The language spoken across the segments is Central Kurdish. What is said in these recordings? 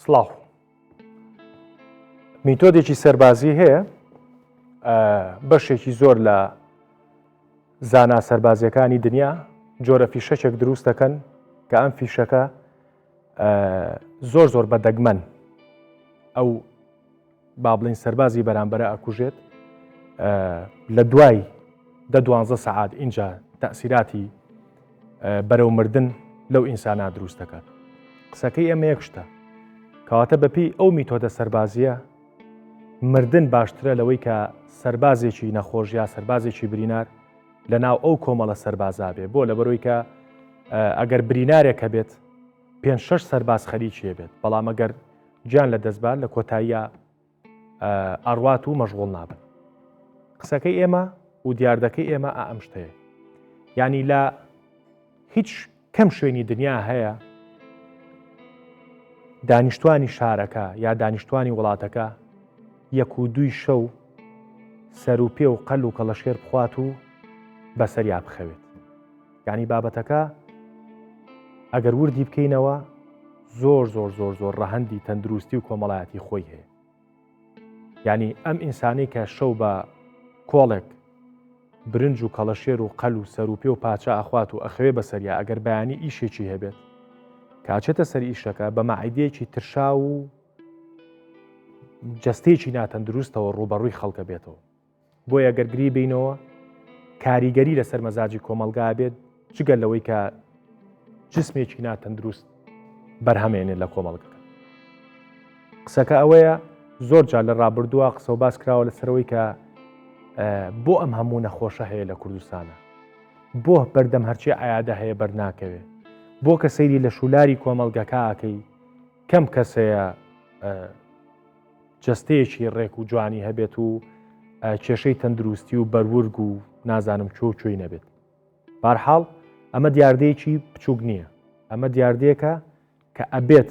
سڵاو. میتۆدێکی سەربازی هەیە بەشێکی زۆر لە زانا سەربازیەکانی دنیا جۆرە فیشەکێک دروست دەکەن کە ئەم فیشەکە زۆر زۆر بە دەگمەن ئەو با بڵین سەربازی بەرامبەرە ئەکوژێت لە دوای دە دوانزە سەعات ئینجا تەسیراتی بەرەو مردن لەو ئینسانا دروست دەکات قسەکەی ئێمە یەک شتە کەواتە بەپی ئەو میتۆدە سەربازیە مردن باشترە لەوەی کە سەربازێکی نەخۆش یا سەربازێکی برینار لە ناو ئەو کۆمەڵە سەربازا بێ بۆ لەبەرەوەی کە ئەگەر برینارێک هەبێت پێ شش سەرباز خەریکیە بێت بەڵام ئەگەر گیان لە دەستبار لە کۆتاییە ئەڕوات و مەشغوڵ نابن قسەکەی ئێمە و دیاردەکەی ئێمە ئەم شتەیە یعنی لە هیچ کەم شوێنی دنیا هەیە دانیشتوانی شارەکە یا دانیشتوانی وڵاتەکە یەک و دووی شەو سەر و پێ و قەل و کەڵەشێر بخوات و بەسەریا بخەوێت یعنی بابەتەکە ئەگەر وردی بکەینەوە زۆر زۆر زۆر زۆر ڕەهەندی تەندروستی و کۆمەڵایەتی خۆی هەیە یعنی ئەم ئینسانی کە شەو بە کۆڵێک برنج و کەڵەشێر و قەل و سەروپێ و پاچە ئەخوات و ئەخەوێ بەسەریا ئەگەر بەیانی ئیشێکی هەبێت کاچێتە سەر ئیشەکە بە مەعیدەیەکی ترشاو و جەستەیەکی ناتەندروستەوە ڕووبەڕووی خەڵکە بێتەوە بۆیە گەر گری بینەوە کاریگەری لەسەر مەزاجی کۆمەلگا بێت جگە لەوەی کە جسمێکی ناتەندروست بەرهەمێنێت لە کۆمەڵگەکە قسەکە ئەوەیە زۆر جار لە ڕابردووە قسە و باس کراوە لەسەرەوەی کە بۆ ئەم هەموو نەخۆشە هەیە لە کوردستانە بۆ بەردەم هەرچی عیادە هەیە بەرناکەوێ بۆ کە سەیری لە شولاری کۆمەڵگەکەکەی کەم کەسەیە جستەیەکی ڕێک و جوانی هەبێت و کێشەی تەندروستی و بەرورگ و نازانم چۆ کوێی نەبێت بارحاڵ ئەمە دیاردەیەکی بچووک نییە ئەمە دیاردەیەکە کە ئەبێت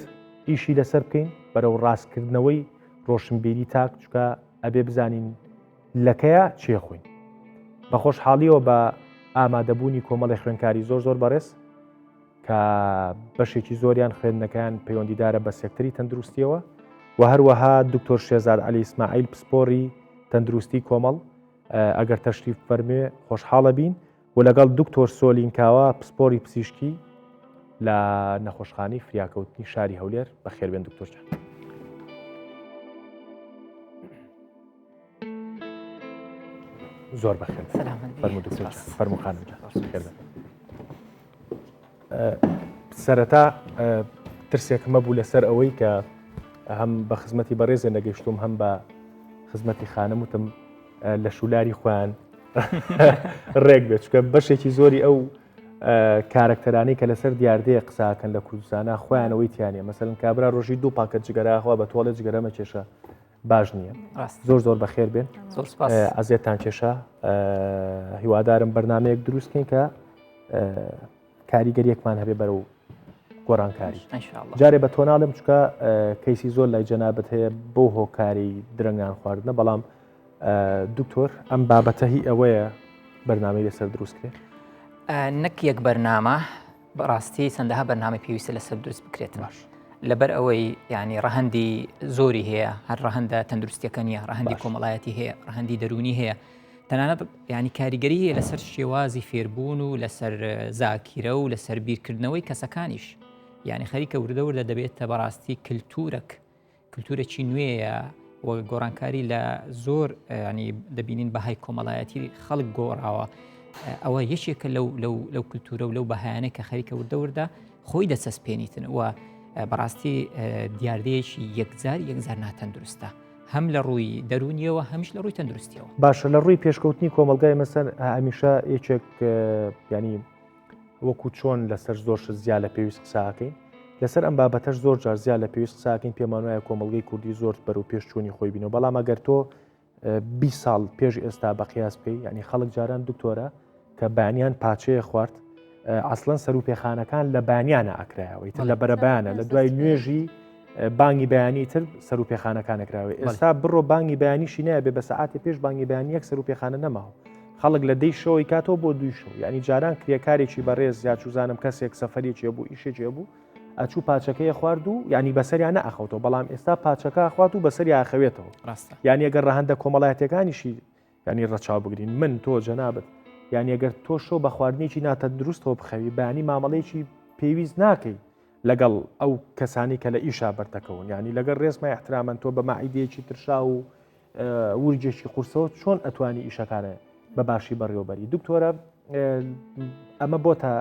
ئیشی لەسەر بکەین بەرەو ڕاستکردنەوەی ڕۆشنبیری تاک چکە ئەبێ بزانین لەکەیە چێ خۆین بە خۆشحاڵیەوە بە ئامادەبوونی کۆمەڵی خوێنکاری زۆر زۆر بەڕێز کە بەشێکی زۆریان خوێندنەکەیان پەیوەندیدارە بە سێکتەری تەندروستیەوە و هەروەها دکتۆر شێزاد علی ئیسماعیل پسپۆری تەندروستی کۆمەڵ ئەگەر تەشریف فەرمێ خۆشحاڵە بین و لەگەڵ دکتۆر سۆلین کاوە پسپۆری پزیشکی لە نەخۆشخانەی فریاکەوتنی شاری هەولێر بەخێربێن دکتۆر جان. زۆر بەخێر فەرموو دکتۆر فەرموو خانم خێر سەرەتا ترسێکم هەبوو لەسەر ئەوەی کە هەم بە خزمەتی بەڕێزێ نەگەیشتوم هەم بە خزمەتی خانم وتم لە شولاری خۆیان ڕێک بێت چکە بەشێکی زۆری ئەو کارەکتەرانی کە لەسەر دیاردەیە قساکەن لە کوردستانە خۆیانەوەی تیانە مەسەن کابرا ڕۆژی دوو پاکە جگەراخوا بە تۆڵێ جگەرە مەکێشە باش نییە زۆر زۆر بەخێر بێن ئەزیێتان کێشە هیوادارم بەرنمەیەک دروستکەین کە کاریگەریەکمان هەبێ بەرەو گۆڕانکاری جارێ بە تۆناڵم چکە کەیسی زۆر لای جەنابەت هەیە بۆ هۆکاری درەنگان خواردنە بەڵام دکتۆر ئەم بابەتە هی ئەوەیە بەرنمەی لەسەر دروستکرێت نەک یەک بەرنامە بەڕاستی چەندەها بەرنامە پێویستە لەسەر دروست بکرێت باش لەبەر ئەوەی ینی ڕەهندی زۆری هەیە هەر ڕەهندە تەندروستیەکە نیە ڕەهندی کۆمەڵایەتی هەیە ڕەهندی دەرونی هەیە تەنانەت ینی کاریگەری هەیە لەسەر شێوازی فێربوون و لەسەر زاکیرە و لەسەر بیرکردنەوەی کەسەکانیش یعنی خەریکە وردە وردە دەبێتە بەڕاستی کللتورەک کللتورێکی نوێیە و گۆڕانکاری لە زۆر ینی دەبینین بەهای کۆمەڵایەتی خەڵک گۆڕاوە ئەوە یەکێکە لەو لەو لەو کللتورە و لەو بەهایانە کە خەریکە وردە وردە خۆی دەچەسپێنیتن و بەڕاستی دیاردەیەکی یەکجار یەکجار ناتەندروستە. هەم لە ڕووی دەروونیەوە هەمیش لە ڕووی تەندروستیەوە. باشە لە ڕووی پێشکەوتنی کۆمەڵگای مەسەن هەمیشە یەکێک ینی وەکو چۆن لەسەر زۆر شت زیا لە پێویست قساکەین لەسەر ئەم بابەتەش زۆر جار زیا لە پێویست قساکەین پێمان وایە کۆمەڵگەی کوردی زۆر بەرەو پێشچوونی خۆی بینەوە بەڵام ئەگەر تۆ 20 ساڵ پێش ئێستا بە قیاس بکەی یعنی خەڵک جاران دکتۆرە کە بەیانیان پاچەیە خوارد ئەسڵەن سەر و پێخانەکان لە بەیانیانە ئەکرایەوە ئیتر لە بەرەبانە لە دوای نوێژی بانگی بەیانی تر سەر و پێخانەکان ئەکراوە ئێستا بڕۆ بانگی بەیانیشی نابێ بە سەعاتی پێش بانگی بەیانی یەک سەر و پێخانە نەماوە خەڵک لە دەی شەوەی کاتەوە بۆ دوی شەو یعنی جاران کرێکارێکی بەڕێز یا چوزانم کەسێک سەفەرێکی بوو ئیشێکی بوو. ئەچوو پاچەکەی خوارد و ینی بەسەریان نەئەخەوتەوە بەڵام ئێستا پاچەکە خوات و بەسەری ئاخەوێتەوە یانی ئەگەر ڕەهەندە کۆمەڵایەتەکانیشی ینی ڕەچاو بگرین من تۆ جەنابت یانی ئەگەر تۆ شەو بە خواردنێکی ناتەندروستەوە بخەوی بەیانی مامەڵەیەکی پێویست ناکەی لەگەڵ ئەو کەسانی کە لە ئیشا بەرتەکەون یعنی لەگەڵ ڕێزما احترامەن تۆ بە ماعیدەیەکی ترشا و ورجێکی قورسەوە چۆن ئەتوانی ئیشەکانە بە باشی بەڕێوەبەری دکتۆرە ئەمە بۆتە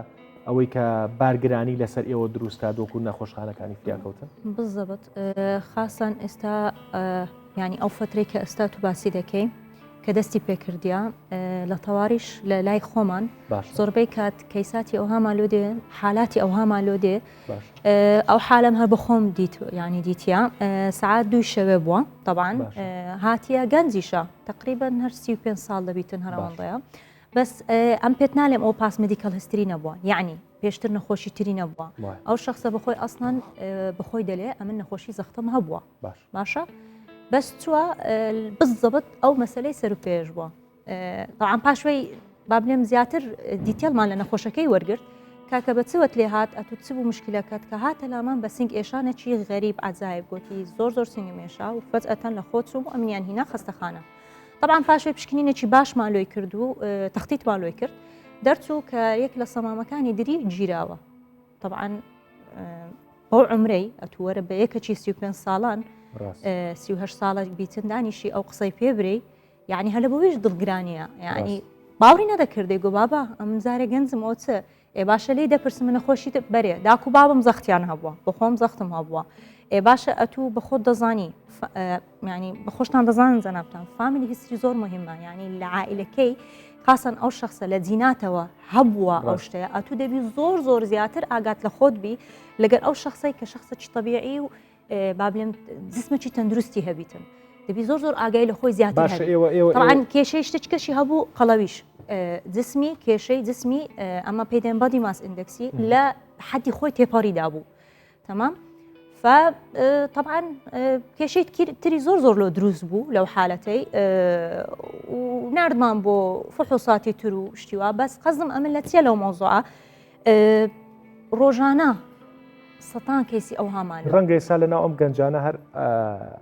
ئەوەی کە بارگرانی لەسەر ئێوە دروستکات وەکو نەخۆشخانەکانی فریاکەوتن بزەبت خاصەن ئێستا ینی ئەو فترەی کە ئێستا تو باسی دەکەی کە دەستی پێکردیا لە تەواریش لە لای خۆمان زۆربەی کات کەیساتی ئەوهامان لۆ دێ حالاتی ئەوهامان لۆ دێ ئەو حالم هەر بەخۆم دیت ینی دیتە سعات دووی شەوێ بووە طبعاان هاتیە گەنجیشە تقریبا هەر 35 ساڵ دەبیتن هەرەوەندەیە بەس ئەم پێت نالێم ئەو past medical history نەبووە یعنی پێشتر نەخۆشی تری نەبووە ئەو شخصە بەخۆی ئەسڵەن بەخۆی دەلێ ئەمن نەخۆشی زەختم هەبووە باشە بەس چووە بزەبت ئەو مەسلەی سەر و پێش بووە تاعاان پاشوەی با بلێم زیاتر detail مان لە نەخۆشەکەی وەرگرت کاکە بە چوەت لێ هات ئەتو چ بوو مشکلەکەت کە هاتە لامان بە سنگ ئێشانێکی غەریب عجایب گوتی زۆر زۆر سنگم ئێشا و فەجئەتەن لە خۆ چووم و ئەمنیان هینا خەستەخانە طبعا پاشوی پشکنینێکی باشمان لۆی کرد و تەختیتمان لۆی کرد دەرچوو کە یەک لە سەمامەکانی دری گیراوە طبعا بەو عمرەی ئەتووەرە بە یەکەکی 35 ساڵان 38 ساڵە بیتن دانیشی ئەو قسەی پێ برێ یعنی هەلە بۆیش دڵگرانیە یعنی باوەڕی نەدەکردێ گۆ بابا ئەم زارە گەنجم ئەو چ ئێ باشە لێی دەپرسم من نەخۆشی بەرێ داکو بابم زەختیان هەبووە بەخۆم زەختم هەبووە ئێ باشە ئەتوو بە خۆت دەزانی ینی بە خۆشتان دەزانن جەنابتان family history زۆر مهمە ینی لە عائلەکەی خاصەن ئەو شخصە لە جیناتەوە هەبووە ئەو شتەیە ئەتوو دەبی زۆر زۆر زیاتر ئاگات لە خۆت بی لەگەر ئەو شخصەی کە شخصەکی طبیعی و با بلێم جسمێکی تەندروستی هەبیتن دەبی زۆر زۆر ئاگای لە خۆی زیاتر باشە ئێوە ئێوە طبعا کێشەی شتێک کەشی هەبوو قەڵەویش جسمی کێشەی جسمی ئەمە پێی دێن body mass index ی لە حەدی خۆی تێپەڕی دابوو تەمام طبعا کێشەی تری زۆر زۆر لۆ دروست بوو لەو حالەتەی و نردمان بۆ فحوساتی تر و شتیوا بەس قەزم ئەمن لە چیە لەو مۆزوعە ڕۆژانە سەتان کەیسی ئەوهامان ڕەنگە ئێستا لەناو ئەم گەنجانە هەر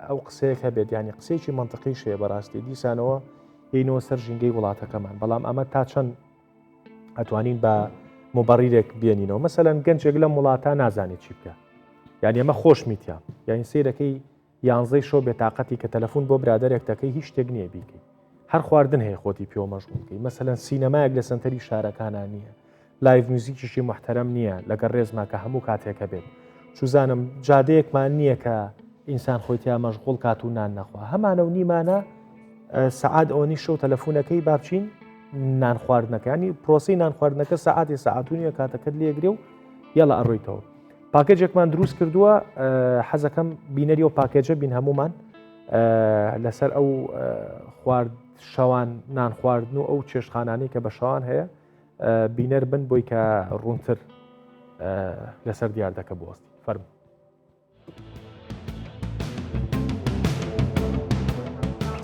ئەو قسەیەک هەبێت ینی قسەیەکی منطقیش هەیە بەڕاستی دیسانەوە یینەوە سەر ژینگەی وڵاتەکەمان بەڵام ئەمە تا چەند ئەتوانین بە مبەڕیرێک بێنینەوە مەسەەن گەنجێک لەم وڵاتە نازانێت چی بکە یعنی ئەمە خۆشمیتە یعنی سیرەکەی یانزەی شەو بێتاقەتی کە تەلەفون بۆ برادەرێک دەکەی هیچ شتێک نییە بیکەی هەر خواردن هەیە خۆتی پێوە مەشغوڵ بکەی مەسەلەن سینەمایەک لە سەنتەری شارەکانا نییە live music یشی محتەرەم نییە لەگەڵ ڕێزما کە هەموو کاتێک هەبێت چوزانم جادەیەکمان نییە کە ئینسان خۆی تیا مەشغوڵ کات و نان نەخوا هەمانە و نیمانە سەعات ئەوەنی شەو تەلەفونەکەی با بچین نان خواردنەکانی پرۆسی نان خواردنەکە سەعاتی سەعاتونیە کاتەکەت لێگرێ و یاڵا ئەڕۆیتەوە پاکێجێکمان دروست کردووە حەزەکەم بینەری ئەو پاکێجە بین هەمومان لەسەر ئەو خوارد شەوان نان خواردن و ئەو چێشتخانانەی کە بە شەوان هەیە بینەر بن بۆی کە ڕوونتر لەسەر دیاردەکە بوەستی فەرمو.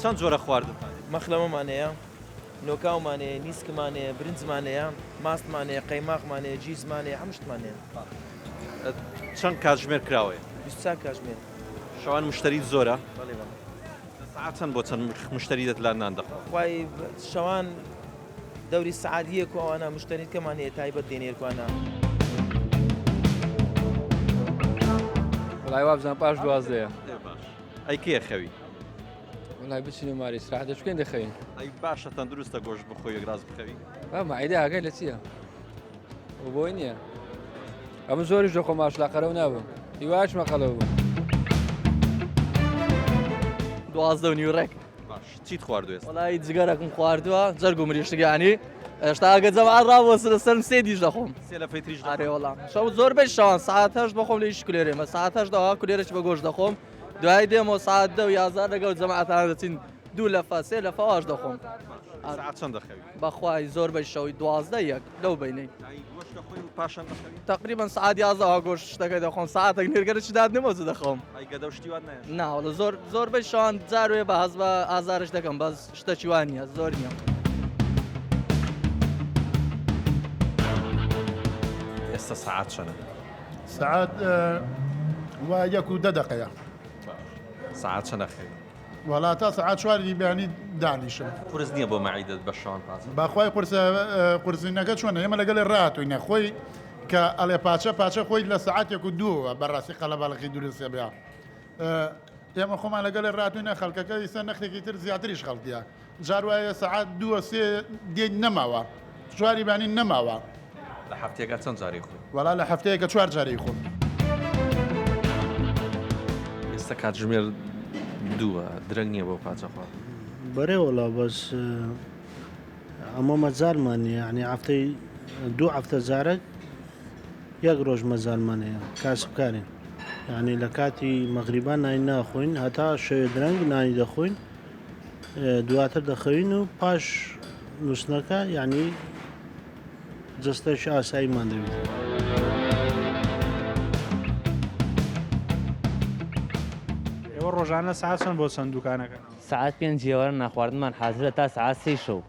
چەند جۆرە خواردنتان هەیە؟ مەخلەمەمان هەیە، نۆکاومان هەیە، نیسکمان هەیە، برنجمان هەیە، ماستمان هەیە، قەیماغمان هەیە، جیزمان هەیە، هەموو شتمان هەیە. چەند کاتژمێر کراوەیە؟ 24 کاتژمێر. شەوان مشتەریت زۆرە؟ بەڵێ بەڵێ. لە سەعات چەند بۆ چەند مشتەری دێت لات نان دەخوا؟ خوای شەوان دەوری سەعات یەک و ئەوانە مشتەریت کەمان هەیە تایبەت دێن یەکوانە. وەڵای وابزانم پاش دوازدەیە. ئێ باش ئەی کێ خەوی؟ وەڵای بچین و ماری ئیسراحەت دەچکەین دەخەوین. ئەی باشە تەندروستە گۆشت بخۆی یەک ڕاست بخەوی؟ با مەعیدە ئاگای لە چییە؟ و بۆی نییە. ئەمە زۆریش دەخۆم ماشلا قەرەو نابم. هیواشمە قەلەو بم. 12 و نیو ڕێک. باش چیت خواردوە ئێستا؟ وەڵی جگەرەکم خواردووە جەرگ و مریشک یانی ئێشتا ئەگە جەماعەت ڕابوەستن لەسەرم سێ دیش دەخۆم. سێ لەفەی تریش دەخۆی؟ ئەرێ وەڵا شەو زۆربەی شەوان سەعات هەشت بەخۆم لە ئیش کولێرێمە سەعات هەشت دەوا کولێرەکی بە گۆشت دەخۆم دوای دێمەوە سەعات دە و 11 لەگەڵ جەماعەتان دەچین دوو لەفە سێ لەفە واش دەخۆم. سەعات چەند دەخەوی؟ بەخوای زۆربەی شەوی 12 یەک لەو بەینەی. ئەی گۆشت دەخۆی و پاشان دەخەوی؟ تەقریبەن سەعات 11 وا گۆشت شتەکەی دەخۆم سەعاتێک نێرگەرەکی دادنێمەوە زوو دەخەوم. ئەی گەدە و شتی وات نایەشێ؟ نا وەڵا زۆر زۆربەی شەوان جار وێ بە هەست بە ئازارش دەکەم بەس شتەکی وا نییە زۆر نییە. ئێستا سەعات چەنە؟ سەعات وا یەک و دە دەقەیە. سەعات چەند ئەخەوی؟ وەڵا تا سەعات چواری بەیانی دانیشم. قورس نییە بۆ مەعیدەت بە شەوان پاچە؟ بەخوای قورسە قورسینەکە چۆنە ئێمە لەگەڵێ ڕاهاتووینە خۆی کە ئەڵێ پاچە پاچە خۆی لە سەعاتێک و دووەوە بەڕاستی قەلەباڵغی دروست ئەبێ ئێمە خۆمان لەگەڵێ ڕاتوینە خەڵکەکە ئیستا نەختێکی تر زیاتریش خەڵکیە جار وایە سەعات دووە سێ دێین نەماوە چواری بانی نەماوە. لە هەفتەیەکا چەند جار ئەیخۆی؟ وەڵا لە هەفتەیەکە چوار جار ئەیخۆم. ئێستا کاتژمێر دووە درەنگ نییە بۆ پاچە خواردن؟ بەرێ وەڵا بەس ئەمە مەجالمان نییە یانی هەفتەی دوو هەفتە جارێک یەک ڕۆژ مەجالمان هەیە کاسبکارین یانی لە کاتی مەغریبان نانی ناخۆین هەتا شەوێ درەنگ نانی دەخۆین دواتر دەخەوین و پاش نووسنەکە یعنی جەستەش ئاساییمان دەبێت. ئێوە ڕۆژانە سعات چەند بۆ چەند دوکانەکەن؟ سعات پێنج ئێوارە ناخواردنمان حازرە تا سعات سێی شەو.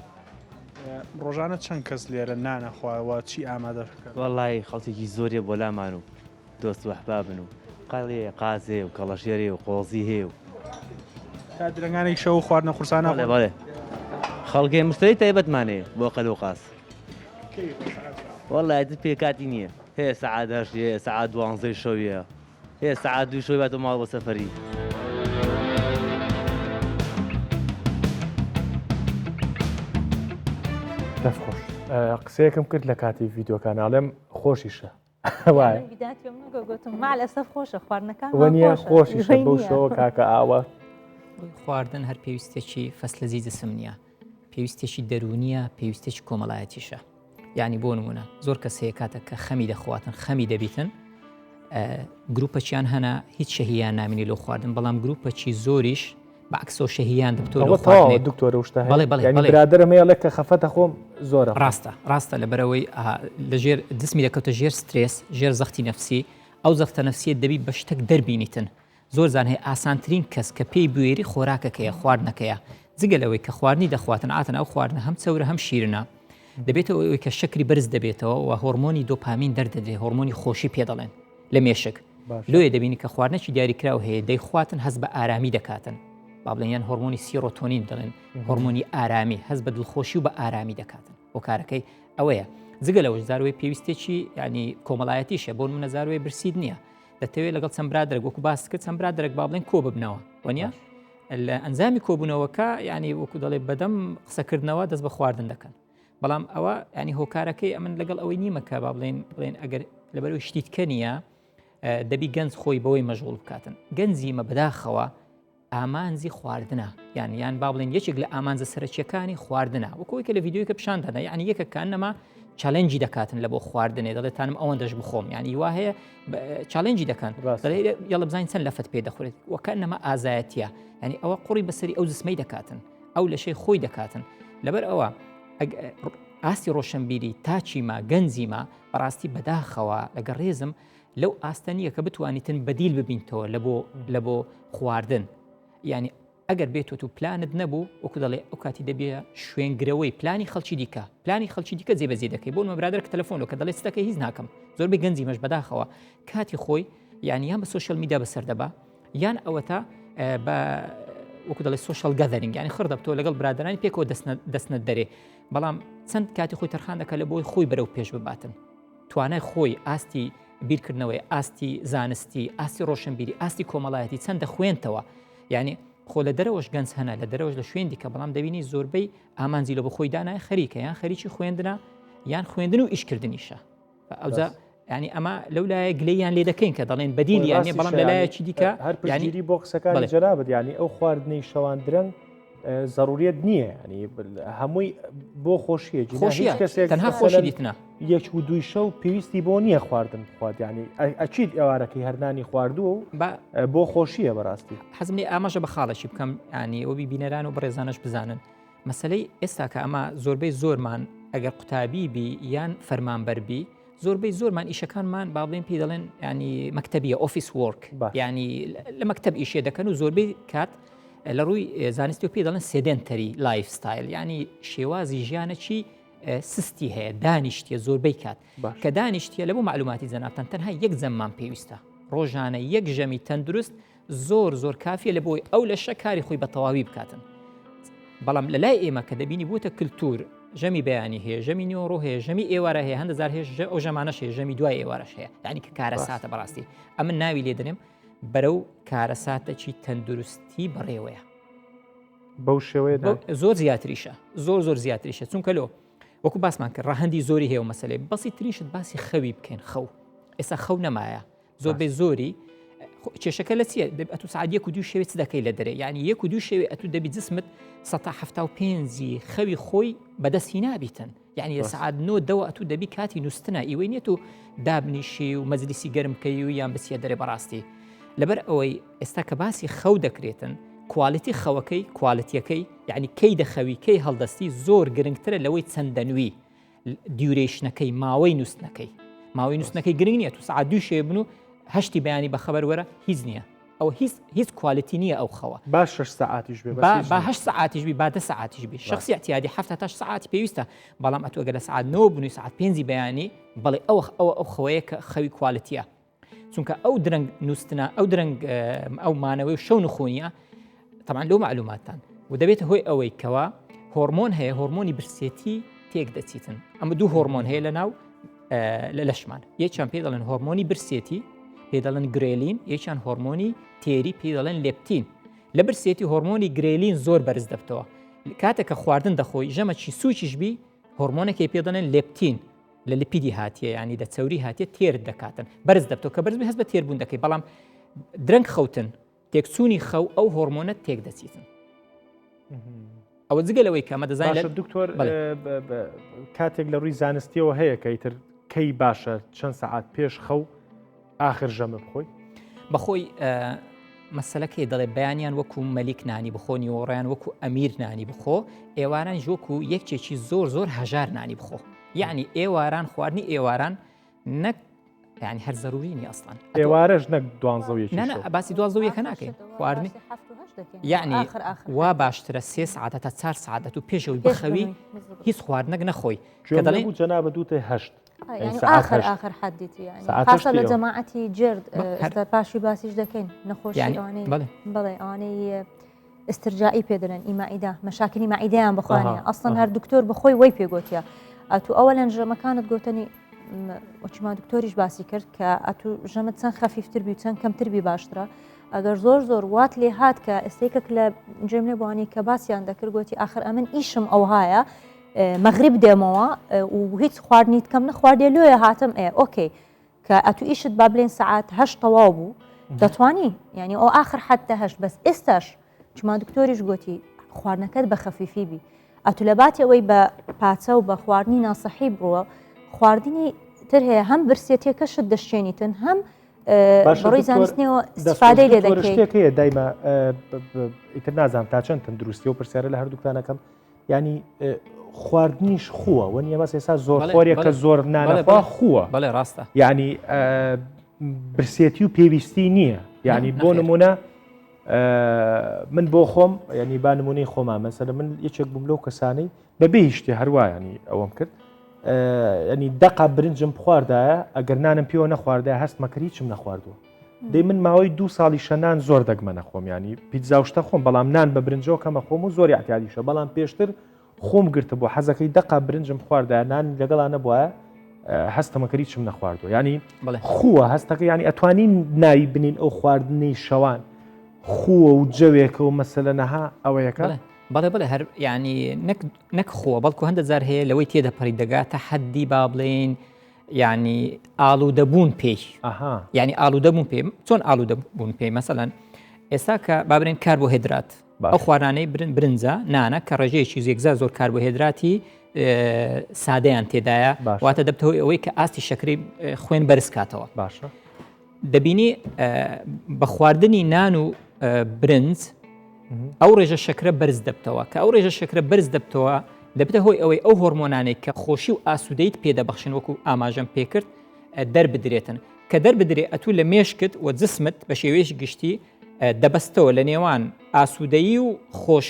ڕۆژانە چەند کەس لێرە نان ئەخوا و چی ئامادە دەکەن؟ وەڵایی خەڵکێکی زۆریە بۆ لامان و دۆست و ئەحبابن و قەڵێ قاز هەیە و کەڵەشێر هەیە و قۆزی هەیە و. تا درەنگانێک شەو و خواردنە قورسانە بەڵێ بەڵێ خەڵکێ مشتەری تایبەتمان هەیە بۆ قەل و قاز. وەڵا ئیتر پێکاتی نییە هەیە سەعات هەشت هەیە سەعات دوانزەی شەویە هەیە سەعات دووی شەوی باتەوە ماڵ بۆ سەفەری. دەست خۆش قسەیەکم کرد لە کاتی ڤیددیوکان ئاڵێم خۆشیشە وایە خۆشە خواردنەکان وەنیە خۆشیشە بەو شەوە کاکە ئاوە خواردن هەر پێویستێکی فەسلەزی جسم نییە پێویستێکی دەرونیە پێویستێکی کۆمەڵایەتیشە یعنی بۆ نمونە زۆر کەس هەیە کاتێک کە خەمی دەخواتن خەمی دەبیتن گروپەچیان هەنا هیچ شەهیان نامینی لۆ خواردن بەڵام گروپەچی زۆریش بەعکسۆ شەهیان دەبتۆ دکتۆرە شتە بەڵێ بەڵێ برادرم هەیە کە خەفەتە خۆم زۆرە ڕاستە ڕاستە لەبەرەوەی لەژێر جسمی دەکەوتە ژێر سترێس ژێر زەختی نفسی ئەو زەختە نفسیە دەبی بە شتێک دەربینیتن زۆر زان هەیە ئاسانترین کەس کە پێی بوێری خۆراکەکەیە خواردنەکەیە جگە لەوەی کە خواردنی دەخواتن عاتن ئەو خواردنە هەم چەورە هەم شیرنە دەبێتەوە ئەوەی کە شەکری بەرز دەبێتەوە و هۆرمۆنی دۆپامین دەردەدرێ هۆرمۆنی خۆشی پێ دەڵێن لە مێشک لۆیە دەبینی کە خواردنێکی دیاریکراو هەیە دەیخواتن هەست بە ئارامی دەکاتن با بڵێن یان هۆرمۆنی سیرۆتۆنین دەڵێن هۆرمۆنی ئارامی هەست بە دڵخۆشی و بە ئارامی دەکاتن هۆکارەکەی ئەوەیە جگە لەوەش زاروی پێویستێکی ینی کۆمەڵایەتیشە بۆ منە زاروی برسیت نییە دەتەوێت لەگەڵ چەند برادرێک وەکو باس کرد چەند برادرێک با بڵێن کۆ ببنەوە وەنیە لە ئەنجامی کۆبوونەوەکە ینی وەکو دەڵێ بەدەم قسەکردنەوە دەست بە خواردن دەکەن بەڵام ئەوە ینی هۆکارەکەی ئەمن لەگەڵ ئەوەی نیمە کە با بڵێن بڵێن ئەگەر لەبەرەوەی شتیتکە نییە دەبی گەنج خۆی بەوەی مەژغول بکاتن گەنجی مە بەداخەوە ئامانجی خواردنە یان یان با بڵێن یەکێک لە ئامانجە سەرەکیەکانی خواردنە وەکەوەی کە لە ڤیددیوکە پیشان دادا یعنی یەکەکان نەما challenge ی دەکاتن لە بۆ خواردنێ دەڵێتانم ئەوەندەش بخۆم یعنی وا هەیە challenge ی دەکەن یاڵە بزانین چەند لەفت پێ دەخورێت وەکە نەما ئازایەتیە ینی ئەوە قوڕی بەسەری ئەو جسمەی دەکاتن ئەو لەشەی خۆی دەکاتن لەبەر ئەوە ئاستی ڕۆشنبیری تاچیما گەنجیما بەڕاستی بەداخەوە لەگە ڕێزم لەو ئاستە نییە کە بتوانیتن بەدیل ببینتەوە لە بۆ لە بۆ خواردن یعنی ئەگەر بێتۆ و پلانت نەبوو وەکو دەڵێ ئەو کاتی دەبێ شوێنگرەوەی پلانی خەڵکی دیکە پلانی خەڵکی دیکە جێبەجێ دەکەی بۆ برادەر کە تەلەفۆن کە دەڵێت ستەکە هیچ ناکەم زۆربەی گەنجی مەش بەداخەوە کاتی خۆی یعنی یان بە social media بەسەر دەبا یان ئەوەتا بە وەکو دەڵێ social gathering ینی خڕ دەبتەوە لەگەڵ برادرانی پێکەوە دەستنە دەرێ بەڵام چەند کاتی خۆی تەرخان دەکە لە بۆی خۆی بەرەو پێش بباتن توانای خۆی ئاستی بیرکردنەوەی ئاستی زانستی ئاستی ڕۆشنبیری ئاستی کۆمەڵایەتی چەند دەخوێنتەوە یعنی خۆ لە دەرەوەش گەنج هەنە لە دەرەوەش لە شوێن دیکە بەڵام دەبینی زۆربەی ئامانجی لە بۆ خۆی دانای خەریکە یان خەریکی خوێندنە یان خوێندن و ئیشکردنیشە ئەوجا ینی ئەمە لەو لایە گلەیان لێ دەکەین کە دەڵێن بەدیلیان نیە بەڵام لەلایەکی دیکە هەر پشتگیری بۆ قسەکانی جەنابت ینی ئەو خواردنەی شەوان درەنگ زەڕوریەت نییە ینی هەمووی بۆ خۆشیە خۆشیە کەسێک تەنها خۆشی دیتنە یەک و دووی شەو پێویستی بۆ نییە خواردن بخوات ینی ئەچیت ئێوارەکەی هەرنانی خواردووە و بۆ خۆشیە بەڕاستی حەزم لێ ئاماژە بە خاڵێکی بکەم ینی ئەوبی بینەران و بەڕێزانش بزانن مەسلەی ئێستا کە ئەمە زۆربەی زۆرمان ئەگەر قوتابی بی یان فەرمانبەر بی زۆربەی زۆرمان ئیشەکانمان با بڵێن پێی دەڵێن ینی مەکتتەبیە office work ینی لە مەکتب ئیشێ دەکەن و زۆربەی کات لە ڕووی زانستی و پێی دەڵێن sedentary lifestyle ینی شێوازی ژیانەکی سستی هەیە دانیشتە زۆربەی کات کە دانیشتە لە بۆ معلوماتی جەنابتان تەنها یەک جەممان پێویستە ڕۆژانە یەک ژەمی تەندروست زۆر زۆر کافیە لە بۆی ئەو لەشە کاری خۆی بە تەواوی بکاتن بەڵام لە لای ئێمە کە دەبینی بووتە کللتور ژەمی بەیانی هەیە ژەمی نیۆڕۆ هەیە ژەمی ئێوارە هەیە هەندە زار هێش ئەو ژەمانەش هەیە ژەمی دوای ئێوارەش هەیە یعنی کە کارەساتە بەڕاستی ئەمن ناوی لێ دەنێم بەرەو کارەساتەکی تەندروستی بەڕێوەیە بەو شێوەیە زۆر زیاتریشە زۆر زۆر زیاتریشە چونکە لۆ وەکو باسمان کرد ڕەهەندی زۆری هەیە و مەسلەی بەسی تریشت باسی خەوی بکەین خەو ئێستا خەو نەمایە زۆر بێ زۆری کێشەکە لە چییە دەبێت ئەتو سعات یەک و دوو شەوێ چ دەکەی لە دەرێ یعنی یەک و دوو شەوێ ئەتو دەبی جسمت پێنجی خەوی خۆی بەدەستی نابیتن یعنی لە سعات نۆ دەوە ئەتو دەبی کاتی نووسنە ئیوەی نیە و دابنیشی و مەجلیسی گەرم بکەی و یان بچیە دەرێ بەڕاستی لەبەر ئەوەی ئێستا کە باسی خەو دەکرێتن quality خەوەکەی quality یەکەی یعنی کەی دەخەوی کەی هەڵدەستی زۆر گرنگترە لەوەی چەند دەنووی duration ەکەی ماوەی نووسنەکەی ماوەی نووسنەکەی گرنگ نییە تو سعات دوو شێ بن و هەشتی بەیانی بە خەبەر وەرە هیچ نییە ئەو هیچ هیچ quality نییە ئەو خەوە با شش سەعاتیش بێ با هەشت سەعاتیش بی با دە سەعاتیش بی شخصی اعتیادی هەفت تا سەعات پێویستە بەڵام ئەتوو ئەگەر لە سەعات نۆ بنووی سەعات پێنجی بەیانی بەڵێ ئەوە ئەوە ئەو خەوەیە کە خەوی quality یە چونکە ئەو درەنگ نووسنا ئەو درەنگ ئەو مانەوەی و شەو نخۆنیە تەمان لەو معلوماتان و دەبێتە هۆی ئەوەی کەوا هۆرمۆن هەیە هۆرمۆنی برسێتی تێک دەچیتن ئەمە دوو هۆرمۆن هەیە لە ناو لە لەشمان یەکیان پێ دەڵێن هۆرمۆنی برسێتی پێ دەڵێن ghrelin یەکیان هۆرمۆنی تێری پێ دەڵێن لێپتین لە برسێتی هۆرمۆنی ghrelin زۆر بەرز دەبتەوە کاتێک کە خواردن دەخۆی ژەمەکی سوچیش بی هۆرمۆنێکی پێ دەڵێن لێپتین لە lipid ی هاتیە ینی لە چەوری هاتیە تێرت دەکاتن بەرز دەبتەوە کە بەرز هەست بە تێربوون دەکەی بەڵام درەنگ خەوتن تێکچوونی خەو ئەو هۆرمۆنە تێک دەچیتن ئەوە جگە لەوەی کە ئەمە دەزانین لە دکتۆر کاتێک لە ڕووی زانستیەوە هەیە کە ئیتر کەی باشە چەند سەعات پێش خەو ئاخر ژەمە بخۆی بەخۆی مەسلەکەی دەڵێ بەیانیان وەکو مەلیک نانی بخۆ نیوەڕیان وەکو ئەمیر نانی بخۆ ئێواران وەکو یەکێکی زۆر زۆر هەژار نانی بخۆ یعنی ئێواران خواردنی ئێواران نەک یعنی هەر زەروری نیە ئەسڵەن ئێوارەش نەک دوانزە و یەکی شەو باسی دوازدە و یەکە ناکەین خواردنی یعنی وا باشترە سێ سعاتە تا چار سعاتە و پێشەوەی بخەوی هیچ خواردنەک نەخۆی کە دەڵێن بوو جەنابە دووتێ هەشت آخر آخر حدیتی یعنی خاصە لە جەماعەتی جرد ئێستا پاشی باسیش دەکەین نەخۆشی ئەوانەی بەڵێ ئەوانەی ئیسترجاعی پێ دەلێن ئی مائیدە مەشاکلی مائیدەیان بەخۆیان هەیە ئەسڵەن هەر دکتۆر بەخۆی وەی پێ گۆتیە ئەتوو ئەوەلەن ژەمەکانت گۆتەنی وەچما دکتۆریش باسی کرد کە ئەتوو ژەمت چەند خەفیفتر بی و چەند کەمتر بی باشترە ئەگەر زۆر زۆر وات لێ هات کە ئێستێکێک لە جێم لێ بوانی کە باسییان دەکرد گوتی ئاخر ئەمن ئیشم ئەوهایە مەغریب دێمەوە و هیچ خواردنیت کەم نەخواردێ لۆیە هاتم ئێ okay کە ئەتو ئیشت با بلێن سەعات هەشت تەواو بوو دەتوانی یعنی ئەو ئاخر حتە هەشت بەس ئێستاش چما دکتۆریش گوتی خواردنەکەت بە خەفیفی بی ئەتو لە باتی ئەوەی بە پاچە و بە خواردنی ناسەحی بڕوە خواردنی تر هەیە هەم برسێتیەکەشت دەشێنیتن هەم بەڕووی زانستنیەوە استفادەی لێ دەکەی شتێک هەیە دایمە ئیتر نازانم تا چەند تەندروستی و پرسیارە لە هەردووکتانەکەم ینی خواردنیش خووە وە نیە بەس ئێستا زۆر خۆرێک کە زۆر نانەخوا خووە بەڵێ ڕاستە یعنی برسێتی و پێویستی نییە یعنی بۆ نمونە من بۆ خۆم ینی با نمونەی خۆمان مەسەلە من یەکێک بووم لەو کەسانەی بەبێ هیچ شتێ هەروە ینی ئەوەم کرد ینی دەقا برنجم بخواردایە ئەگەر نانم پێوە نەخواردای هەستمە کرد هیچم نەخواردووە دەی من ماوەی دوو ساڵی شەنان زۆر دەگمە نەخۆم ینی پیتزا و شتە خۆم بەڵام نان بە برنجەوە کەمە خۆم و زۆری اعتیادیشە بەڵام پێشتر خۆم گرتە بۆ حەزەکەی دەقا برنجم خواردە نان لەگەڵا نەبووە هەستەمەکەری چم نەخواردووە ینی خووە هەستەکە ینی ئەتوانین ناوی بنین ئەو خواردنەی شەوان خووە و جەوێکە و مەسەلە نەها ئەوەیەکە بەڵێ بڵێ هەر ینی نەک خۆ بەڵکو هەندە جار هەیە لەوەی تێدەپەڕی دەگاتە حەدی با بڵێین یعنی ئالوودەبوون پێی یعنی ئالوودەبوون پێ چۆن ئالوودەبوون پێی مەسەلەن ئێستا کە بابرێن کاربۆهێدرات ئەو خوارانەی برن برنجە نانە کە ڕێژەیەکی زێکزا زۆر کاربۆهێدراتی سادەیان تێدایە واتە دەبتەوەی ئەوەی کە ئاستی شەکری خوێن بەرز کاتەوە باشە دەبینی بە خواردنی نان و برنج ئەو ڕێژە شەکرە بەرز دەبتەوە کە ئەو ڕێژە شەکرە بەرز دەبتەوە دەبێتە هۆی ئەوەی ئەو هۆرمۆنانێک کە خۆشی و ئاسوودەیت پێدەبەخشن وەکو ئاماژەم پێکرد دەربدرێتن کە دەربدرێ ئەتوو لە مێشکت و جسمت بە شێوەیەکی گشتی دەبەستەوە لە نێوان ئاسوودەیی و خۆش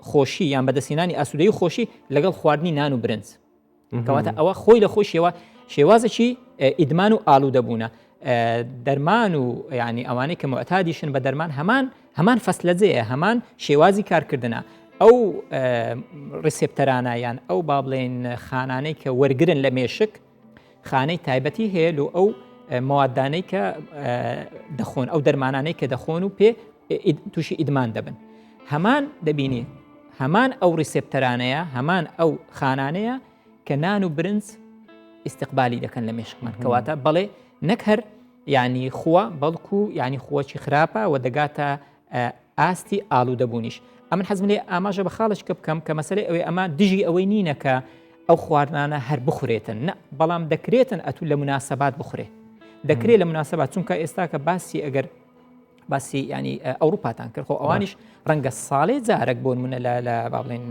خۆشی یان بەدەستهێنانی ئاسوودەی خۆشی لەگەڵ خواردنی نان و برنج. کەواتە ئەوە خۆی لە خۆشیەوە شێوازێکی ئیدمان و ئالوودەبوونە دەرمان و ینی ئەوانەی کە معتادیشن بە دەرمان هەمان هەمان فەسلەجەیە هەمان شێوازی کارکردنە ئەو receptor انە یان ئەو با بڵێن خانانەی کە وەرگن لە مێشک خانەی تایبەتی هەیە لۆ ئەو مەوادانەی کە دەخۆن ئەو دەرمانانەی کە دەخۆن و پێ تووشی ئیدمان دەبن هەمان دەبینی هەمان ئەو receptor انەیە هەمان ئەو خانانەیە کە نان و برنج ئیسیقبالی دەکەن لە مێشکمان کەواتە بەڵێ نەک هەر یعنی خووە بەڵکو یعنی خووەکی خراپە و دەگاتە ئاستی ئالوودەبوونیش. ئەمن حەزم لێ ئاماژە بە خاڵێکە بکەم کە مەسەلەی ئەوەی ئەمە دژی ئەوەی نینە کە ئەو خواردنانە هەر بخورێتن نە بەڵام دەکرێتن ئەتوو لە مناسبات بخورێ دەکرێت لە مناسبات چونکە ئێستا کە باسی ئەگەر باسی ینی ئەوروپاتان کرد خۆ ئەوانیش ڕەنگە ساڵێ جارێک بۆ منە لە لە با بڵێن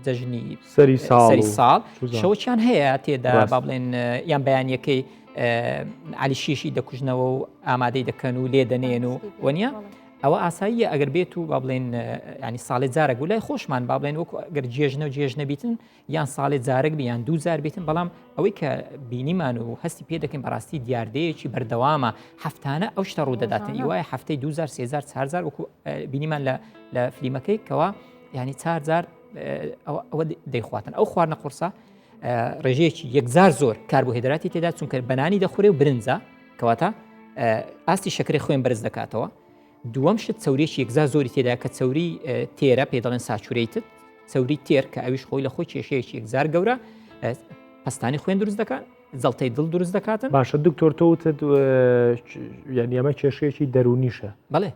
جەژنی سەری ساڵ ساڵ شەوەچیان هەیە تێدا با بڵێن یان بەیانەکەی علی شیشی دەکوژنەوە و ئامادەی دەکەن و لێ دەنێن و وەنیە ئەوە ئاساییە ئەگەر بێت و با بڵێن ینی ساڵێ جارێک و لای خۆشمان با بڵێن وەکو ئەگەر جێژنە و جێژ نەبیتن یان ساڵێ جارێک بیان دوو جار بیتن بەڵام ئەوەی کە بینیمان و هەستی پێ دەکەین بەڕاستی دیاردەیەکی بەردەوامە هەفتانە ئەو شتە ڕوو دەداتن ئیوای هەفتەی دوزار سێزار چارزار وەکو بینیمان لە لە فلیمەکەی کەوا ینی چارجار ئەوە دەیخواتن ئەو خواردنە قورسە ڕێژەیەکی یەکجار زۆر کاربۆهێدراتی تێدا چونکە بەنانی دەخورێ و برنجە کەواتە ئاستی شەکری خوێن بەرز دەکاتەوە دووەم شت چوریەکی یەکجار زۆری تێدا کە چوری تێرە پێ دەڵێن saturated چوری تێر کە ئەویش خۆی لە خۆی کێشەیەکی یەکجار گەورە پەستانی خوێن دروست دەکات جەڵتەی دڵ دروست دەکاتن باشە دکتۆر تۆ وتت یعنی ئەمە کێشەیەکی دەرونیشە بەڵێ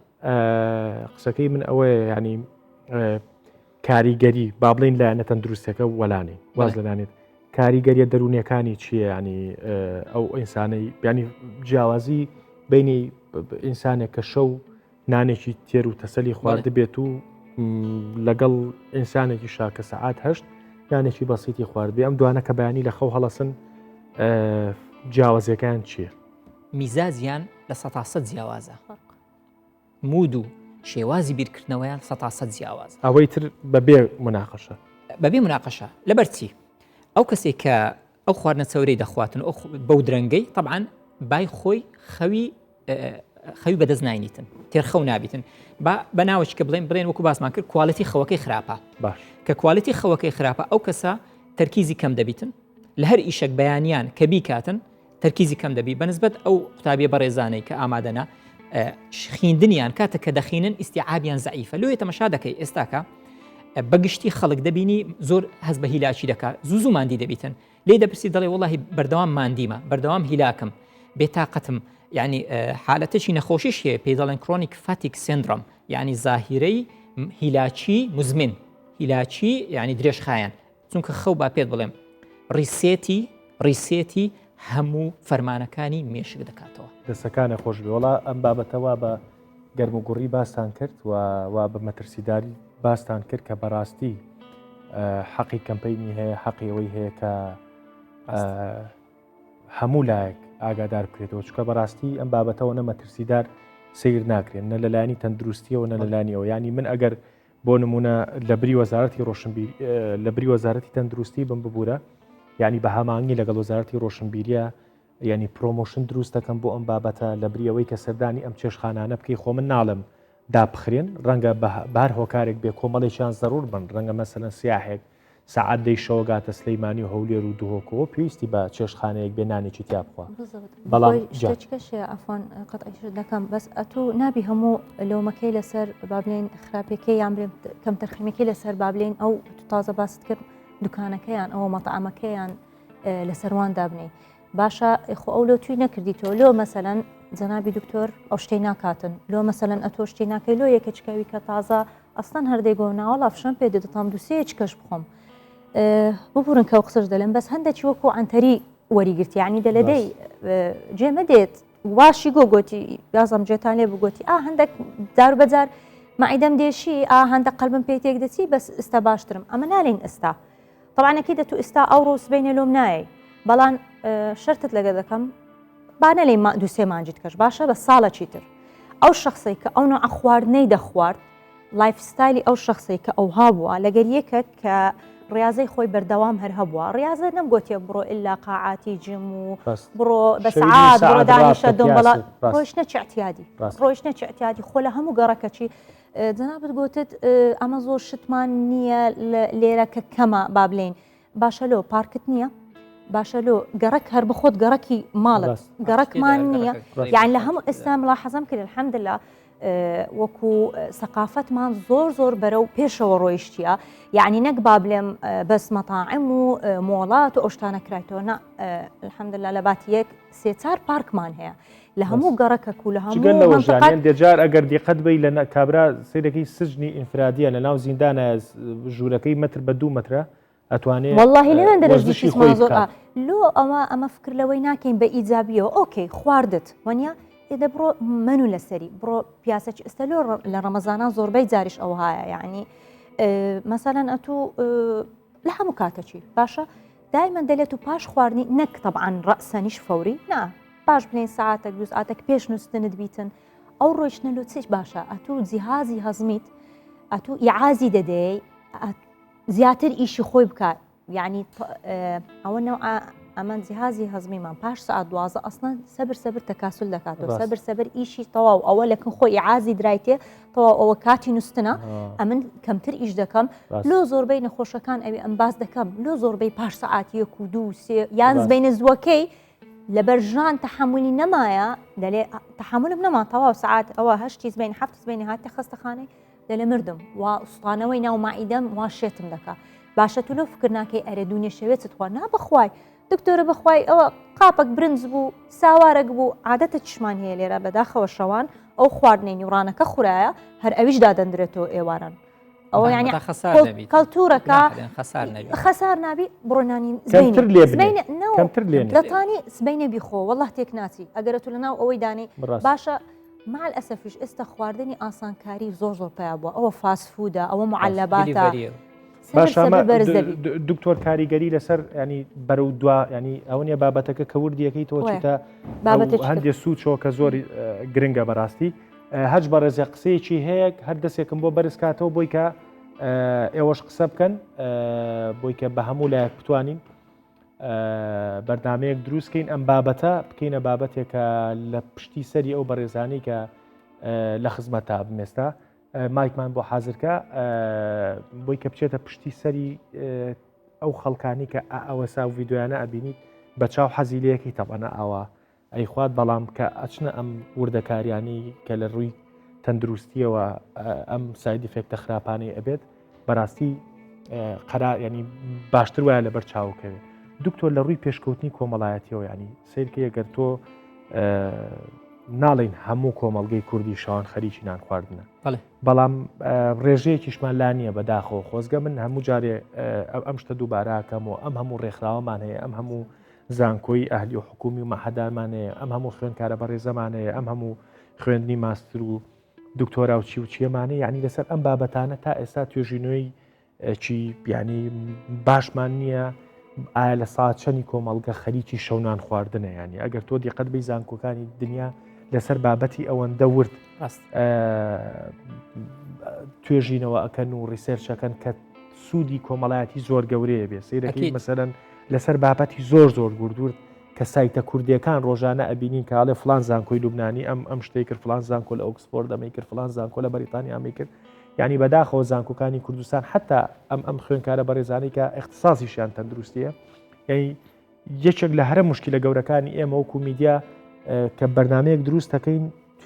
قسەکەی من ئەوەیە ینی کاریگەری با بڵین لایەنە تەندروستەکە وەلانێ واز لەلانێت کاریگەریە دەروونیەکانی چییە ینی ئەو ئینسانەی بیانی جیاوازی بینی ئینسانێک کە شەو نانێکی تێر و تەسەلی خوارد بێت و لەگەڵ ئینسانێکی شاکە سەعات هەشت نانێکی بەسیتی خواردبێ ئەم دوانە کە بەیانی لە خەو هەڵەسن جیاوازیەکان چییە؟ میزاجیان لە سەتا سەد جیاوازە. mood و شێوازی بیرکردنەوەیان سەتا سەد جیاوازە. ئەوەی تر بەبێ مناقەشە. بەبێ مناقەشە لەبەر چی؟ ئەو کەسێک کە ئەو خواردنە چەورەی دەخواتن ئەو بەو درەنگەی تەبعەن بای خۆی خەوی خەوی بەدەست ناینیتن تێرخەو نابیتن با بە ناوەچ کە بڵێن بڵێن وەکو باسمان کرد quality خەوەکەی خراپە باش کە quality خەوەکەی خراپە ئەو کەسە تەرکیزی کەم دەبیتن لە هەر ئیشێک بەیانیان کە بیکاتن تەرکیزی کەم دەبی بەنسبەت ئەو قوتابیە بەڕێزانەی کە ئامادەنە خیندنیان کاتە کە دەخینن ئیسیعابیان زعیفە لۆیە تەمەشا دەکەی ئێستاکە بەگشتی خەڵک دەبینی زۆر هەز بە هیلاکی دەکات زوو زوو مادی دەبیتن لێ دەپرسی دەڵێ وڵی بەردەوام مادیمە بەردەوام هیلاکم بێتاقەتم یعنی حالەتێکی نەخۆشیش هەیە پێی دەڵێن chronic fatigue syndrome یعنی زاهیرەی هیلاکی مزمن هیلاکی یعنی درێژخایەن چونکە خەو با پێت بڵێم reset ی reset ی هەموو فەرمانەکانی مێشک دەکاتەوە. دەستەکانت خۆش بێ وەڵا ئەم بابەتە وا بە گەرم و گوڕی باستان کرد و وا بە مەترسیداری باستان کرد کە بەڕاستی حەقی کەمپینی هەیە حەقی ئەوەی هەیە کە هەموو لایەک ئاگادار بکرێتەوە چکە بەڕاستی ئەم بابەتەوە نە مەترسیدار سیر ناکرێن نە لەلایانی تەندروستیەوە نە لەلایانی ئەو ینی من ئەگەر بۆ نمونە لە بری وەزارەتی ڕۆشنبیر لە بری وەزارەتی تەندروستی بم ببوورە یعنی بە هەمانگی لەگەڵ وەزارەتی ڕۆشنبیریە یعنی promotion دروست دەکەم بۆ ئەم بابەتە لە بریەوەی کە سەردانی ئەم چێشخانانە بکەی خۆ من ناڵم دابخرێن ڕەنگە بار هۆکارێک بێ کۆمەڵێکیان زەرور بن ڕەنگە مەسەلەن سیاحێک سەعات دەی شەوە گاتە سلیمانی و هەولێر و دهۆکەوە پێویستی بە چێشتخانەیەک بێ نانێکی تیا بخوا بەڵام شتێکەش هەیە عەفوەن قەتعیشت دەکەم بەس ئەتوو نابی هەموو لۆمەکەی لەسەر با بلێن خراپەکەی یان بلێن کەمتەرخەمیەکەی لەسەر با بلێن ئەو تو تازە باست کرد دوکانەکەیان ئەوە مەتعەمەکەیان لەسەر وان دابنێی باشە خۆ ئەو لۆ توی نەکردیتەوە لۆ مەسەلەن جەنابی دکتۆر ئەو شتەی ناکاتن لۆ مەسەلەن ئەتۆ شتی ناکەی لۆ یەکەچکەوی کە تازە ئەسڵەن هەر دەیگۆ ناوەڵا فشەم پێ دێ دەتوانم دوو سێ چکەش بخۆم ببورن کە قسەش دەلێم بەس هەندێکی وەکو عەنتەری وەریگرت یعنی دەلێ دەی جێ مەدێت واشی گۆ گۆتی یازم جێتان لێ بگۆتی ئا هەندێک جار بەجار مەعیدەم دێشی ئا هەندە قەلبم پێی تێک دەچی بەس ئستا باشترم ئەمە نالین ئستا طبعا ئەکید تو ئستا ئەوڕۆ سبەینێ لۆم نایەی بەڵام شەرتت لەگە دەکەم با نەلێی دوو سێ مانجی تکەش باشە بە ساڵە چیتر ئەو شخصی کە ئەو نوع خواردنەی دەخوارد lifestyle ی ئەو شخصی کە ئەوها بووە لەگەر یەکێک کە ڕاضەی خۆی بەردەوام هەر هەبووە ڕاضە نەم گوتێ بڕۆ ئللا قاعاتی جیم و بڕۆ بە سعات بڕۆ دانیشە دۆم بەڵا ڕۆیشتنە چ اعتیادی ڕۆیشتنە چ اعتیادی خۆ لە هەموو گەڕەکەچی جەنابت گوتت ئەمە زۆر شتمان نییە لێرە کە کەمە با بلین باشە لۆ پارکت نییە؟ باشە لۆ گەڕک هەر بخۆت گەڕکی ماڵت گەڕکمان نییە یان لە هەموو ئێستا ملا حەزم کرد الحەمدلله وەکو سەقافەتمان زۆر زۆر بەرەو پێشەوە ڕۆیشتیە یعنی نەک با بلێم بەس مەتاعم و مۆڵات و ئەو شتانە کرایتەوە نا الحەمدلله لە باتی یەک سێ چار پارکمان هەیە لە هەموو گەڕەکەک و لە هەموو دێجار ئەگەر دیقەت بی لە کابرا سیرەکەی سجنی ئینفرادیە لە ناو زیندانە ژوورەکەی متر بە دوو مترە ئەتوانێ واللهی لەوێن دەرەژی خۆی زۆر لۆ ئەوە ئەمە فکر لەوەی ناکەین بە ئیجابیەوە ئۆکەی خواردت وەنیە ئێدە بڕۆ مەنو لەسەری بڕۆ پیاسەچ ئێستا لۆ لە ڕەمەزانان زۆربەی جاریش ئەوهایە یعنی مەسەلەن ئەتوو لە هەموو کاتەچی باشە دایمەن دەلێت و پاش خواردنی نەک طبعاان ڕەسەنیش فەوری نا پاش بلێن ساعتێک دوو ساعتێک پێش نووسنت بیتن ئەو ڕۆیشتنە لۆ چیش باشە ئەتوو جیهازی هەزمیت ئەتوو ئیعازی دەدەی زیاتر ئیشی خۆی بکات یعنی ئەوە نەوە ئەمە جیهازی هەزمیمان پاش سعات دوازە ئەسڵەن سەبر سەبر تەکاسل دەکاتەوە سەبر سەبر ئیشی تەواو ئەوە لەکن خۆی ئیعازی درایتێ تەواو ئەوە کاتی نووسنە ئەمن کەمتر ئیش دەکەم لۆ زۆربەی نەخۆشەکان ئەوی ئەم باس دەکەم لۆ زۆربەی پاش سعات یەک و دوو سێ یان زبینە زووەکەی لەبەر ژان تەحملی نەمایە دەلێ تەحملم نەما تەواو سعات ئەوە هەشتی زبین هەفت زبینی هاتە خەستەخانەی دەلێ مردم وا سوتانەوەی ناو مەعیدەم وا شێتم دەکا باشە تو لۆ فکر ناکەی ئەرێ دوونێ شەوێ چت خوارد نا بەخوای دکتۆرە بەخوای ئەوە قاپەک برنج بوو ساوارەک بوو عادەتە چشمان هەیە لێرە بەداخەوە شەوان ئەو خواردنەی نیوڕانەکە خورایە هەر ئەویش دادەندرێتەوە ئێواران ئەوە یعنی کەلتورەکە خەسار نابی بڕۆنانی دەتانی سبینە بیخۆ وەڵه تێک ناچی ئەگەرە تو لەناو ئەوەی دانی باشە مع الاسفیش ئێستا خواردنی ئاسانکاری زۆر زۆر پیا بووە ئەوە فاست فودە ئەوە معلباتە باشە دکتۆر کاریگەری لەسەر ینی بەرەو دوا ینی ئەوە نیە بابەتەکە کە وردیەکەی تۆ چیتە بابەتە هەندێک سوچەوە کە زۆر گرنگە بەڕاستی هەج بەڕێزە قسەیەکی هەیە هەر دەستێکم بۆ بەرز کاتەوە بۆی کە ئێوەش قسە بکەن بۆی کە بە هەموو لایەک بتوانین بەرنمەیەک دروستکەین ئەم بابەتە بکەینە بابەتێکە لە پشتی سەری ئەو بەڕێزانی کە لە خزمەتا بمێستا مایکمان بۆ حازرکە بۆی کە بچێتە پشتی سەری ئەو خەڵکانی کە ئەوەسا و ڤیددیویانە ئەبینیت بە چاو حەزی لەیەکی تەبەنە ئاوا ئەیخوات بەڵام کە ئەچنە ئەم وردەکاریانی کە لە ڕووی تەندروستیەوە ئەم side effect ە خراپانەی ئەبێت بەڕاستی قەرا ینی باشتر وایە لەبەر چاوکەوێت دکتۆر لە ڕووی پێشکەوتنی کۆمەڵایەتیەوە ینی سیرکە گەر تۆ ناڵین هەموو کۆمەڵگەی کوردی شەوان خەریکی نان خواردنە بەڵام ڕێژەیەکیشمان لا نییە بەداخەوە خۆزگە من هەموو جارێ ئەم شتە دووباراکەم و ئەم هەموو ڕێکخراوەمان هەیە ئەم هەموو زانکۆی ئەهلی و حکومی و مەعهەدارمان هەیە، ئەم هەموو خوێندکارە بەڕێزەمان هەیە، ئەم هەموو خوێندنی ماستر و دکتۆرا و چی و چیەمان هەیە، یعنی لەسەر ئەم بابەتانە تا ئێستا توێژینەوەی چی یعنی باشمان نییە ئایا لە ساعت چەنی کۆمەڵگە خەریکی شەونان خواردنە ینی ئەگەر تۆ دیقەت بی زانکۆکانی دنیا لەسەر بابەتی ئەوەندە ورد توێژینەوە ئەکەن و research ەکەن کە سوودی کۆمەڵایەتی زۆر گەورەیە بێ سیرەکەی مەسەرەن لەسەر بابەتی زۆر زۆر گوردورد کە سایتە کوردیەکان ڕۆژانە ئەبینین کاڵێ فلان زانکۆی لوبنانی ئەم ئەم شتەی کرد فلان زانکۆ لە ئۆکسفۆرد ئەمەی کرد فلان زانکۆ لە بەریتانیا ئەمەی کرد یعنی بەداخەوە زانکۆکانی کوردستان حتا ئەم ئەم خوێنکارە بەڕێزانەی کە اختصاصیشیان تەندروستیە یعنی یەکێک لە هەرە مشکلە گەورەکانی ئێمە وەکو میدیا کە بەرنمەیەک دروست دەکەین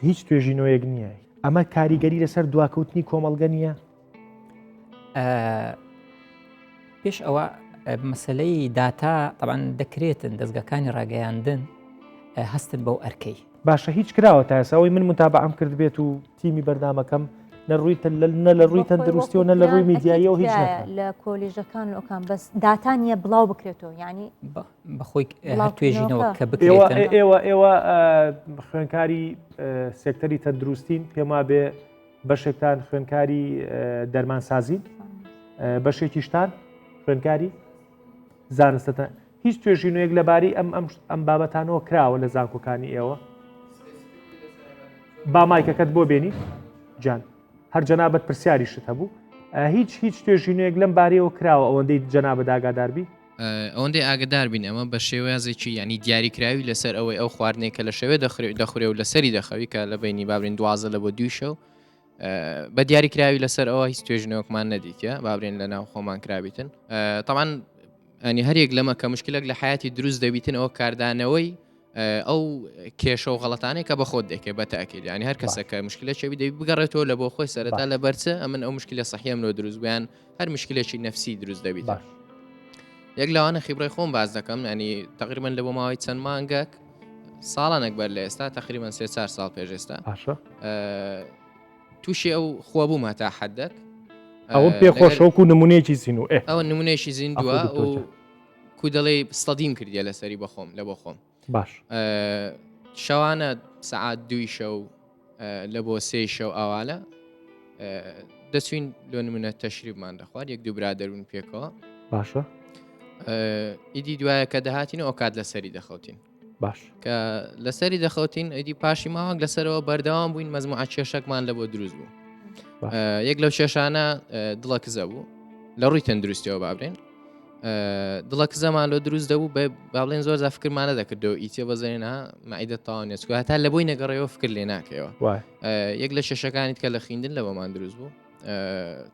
هیچ توێژینەوەیەک نییە ئەمە کاریگەری لەسەر دواکەوتنی کۆمەڵگە نییە پێش ئەوە مەسلەی داتا طبعا دەکرێتن دەستگەکانی ڕاگەیاندن هەستن بەو ئەرکەی باشە هیچ کراوە تا ئێستا ئەوەی من متابعەم کرد بێت و تیمی بەرنامەکەم نە ڕووی نە لە ڕووی تەندروستی و نە لە ڕووی میدیاییەوە هیچ لە کۆلیژەکان ئەوکان بەس داتا نییە بڵاو بکرێتەوە ینی بەخۆی توێژینەوە کە بکرێت ئێوە ئێوە خوێنکاری سێکتەری تەندروستین پێم وابێ بەشێکتان خوێنکاری دەرمانسازین بەشێکیشتان خوێنکاری زانستە هیچ توێژینەوەیەک لەبارەی ئەم ئەم ئەم بابەتانەوە کراوە لە زانکۆکانی ئێوە؟ با مایکەکەت بۆ بێنی جان هەر جەنابەت پرسیاریشت هەبوو. هیچ هیچ توێژینەوەیەک لەم بارەیەوە کراوە ئەوەندەی جەنابت ئاگادار بی؟ ئەوەندەی ئاگدار بین ئەمە بە شێوازێکی ینی دیاریکراوی لەسەر ئەوەی ئەو خواردنێک کە لە شەوێ دەخرێ دەخورێ و لەسەری دەخەوی کە لە بینی بابرین دوازە لە بۆ دوی شەو بە دیاریکراوی لەسەر ئەوە هیچ توێژینەوەکمان نەدیتە بابرێن لە ناو خۆمان کرابیتن تاوان ئەنی هەرێک لەمە کە مشکلێک لە حیاتی دروست دەبیتن ئەوە کاردانەوەی ئەو کێشە و غەڵەتانەی کە بە خۆت دەکەی بە تاکید ینی هەر کەسە کە مشکلە چێبی دەبی بگەڕێتەوە لە بۆ خۆی سەرەتا لە بەرچە ئەمن ئەو مشکلە سەحیم لۆ دروست بوویان هەر مشکلێکی نفسی دروست دەبیت باش یەک لەوانە خیبڕی خۆم باز دەکەم ینی تقریبا لە بۆ ماوەی چەند مانگەک ساڵانێک بەر لە ئێستا تقریبا سێ چار ساڵ پێش ئێستا باشە تووشی ئەو خوا بووم هەتا حدەک ئەوە پێ خۆشەوەکو نمونەیەکی زیینوو ئەوە نمونەیەکی زیندووە و کو دەڵێی سەدیم کردیە لەسەری بەخۆم لە بۆ خۆم باش شەوانە سەعات دوی شەو لە بۆ سێ شەو ئاوالە دەچوین لۆ نمونە تەشریبمان دەخوارد یەک دوو برادەرون پێکەوە باشە ئیدی دوایە کە دەهاتین ئەو کات لەسەری دەخەوتین باش کە لەسەری دەخەوتین ئەدی پاشی ماوەک لەسەرەوە بەردەوام بووین مەزموعە کێشەکمان لە بۆ دروست بوو یەک لەو کێشانە دڵە کزە بوو لە ڕووی تەندروستیەوە بابرێن دڵە کزەمان لۆ دروست دەبوو بە باڵێن زۆر زا فکرمانە دەکردەوە ئیتێ بەزێنە مەعیدە تاوانێت چکە هەتا لە بۆی نەگەڕێەوە فکر لێ ناکەیەوە یەک لە شەشەکانیت کە لە خیندن لە بەمان دروست بوو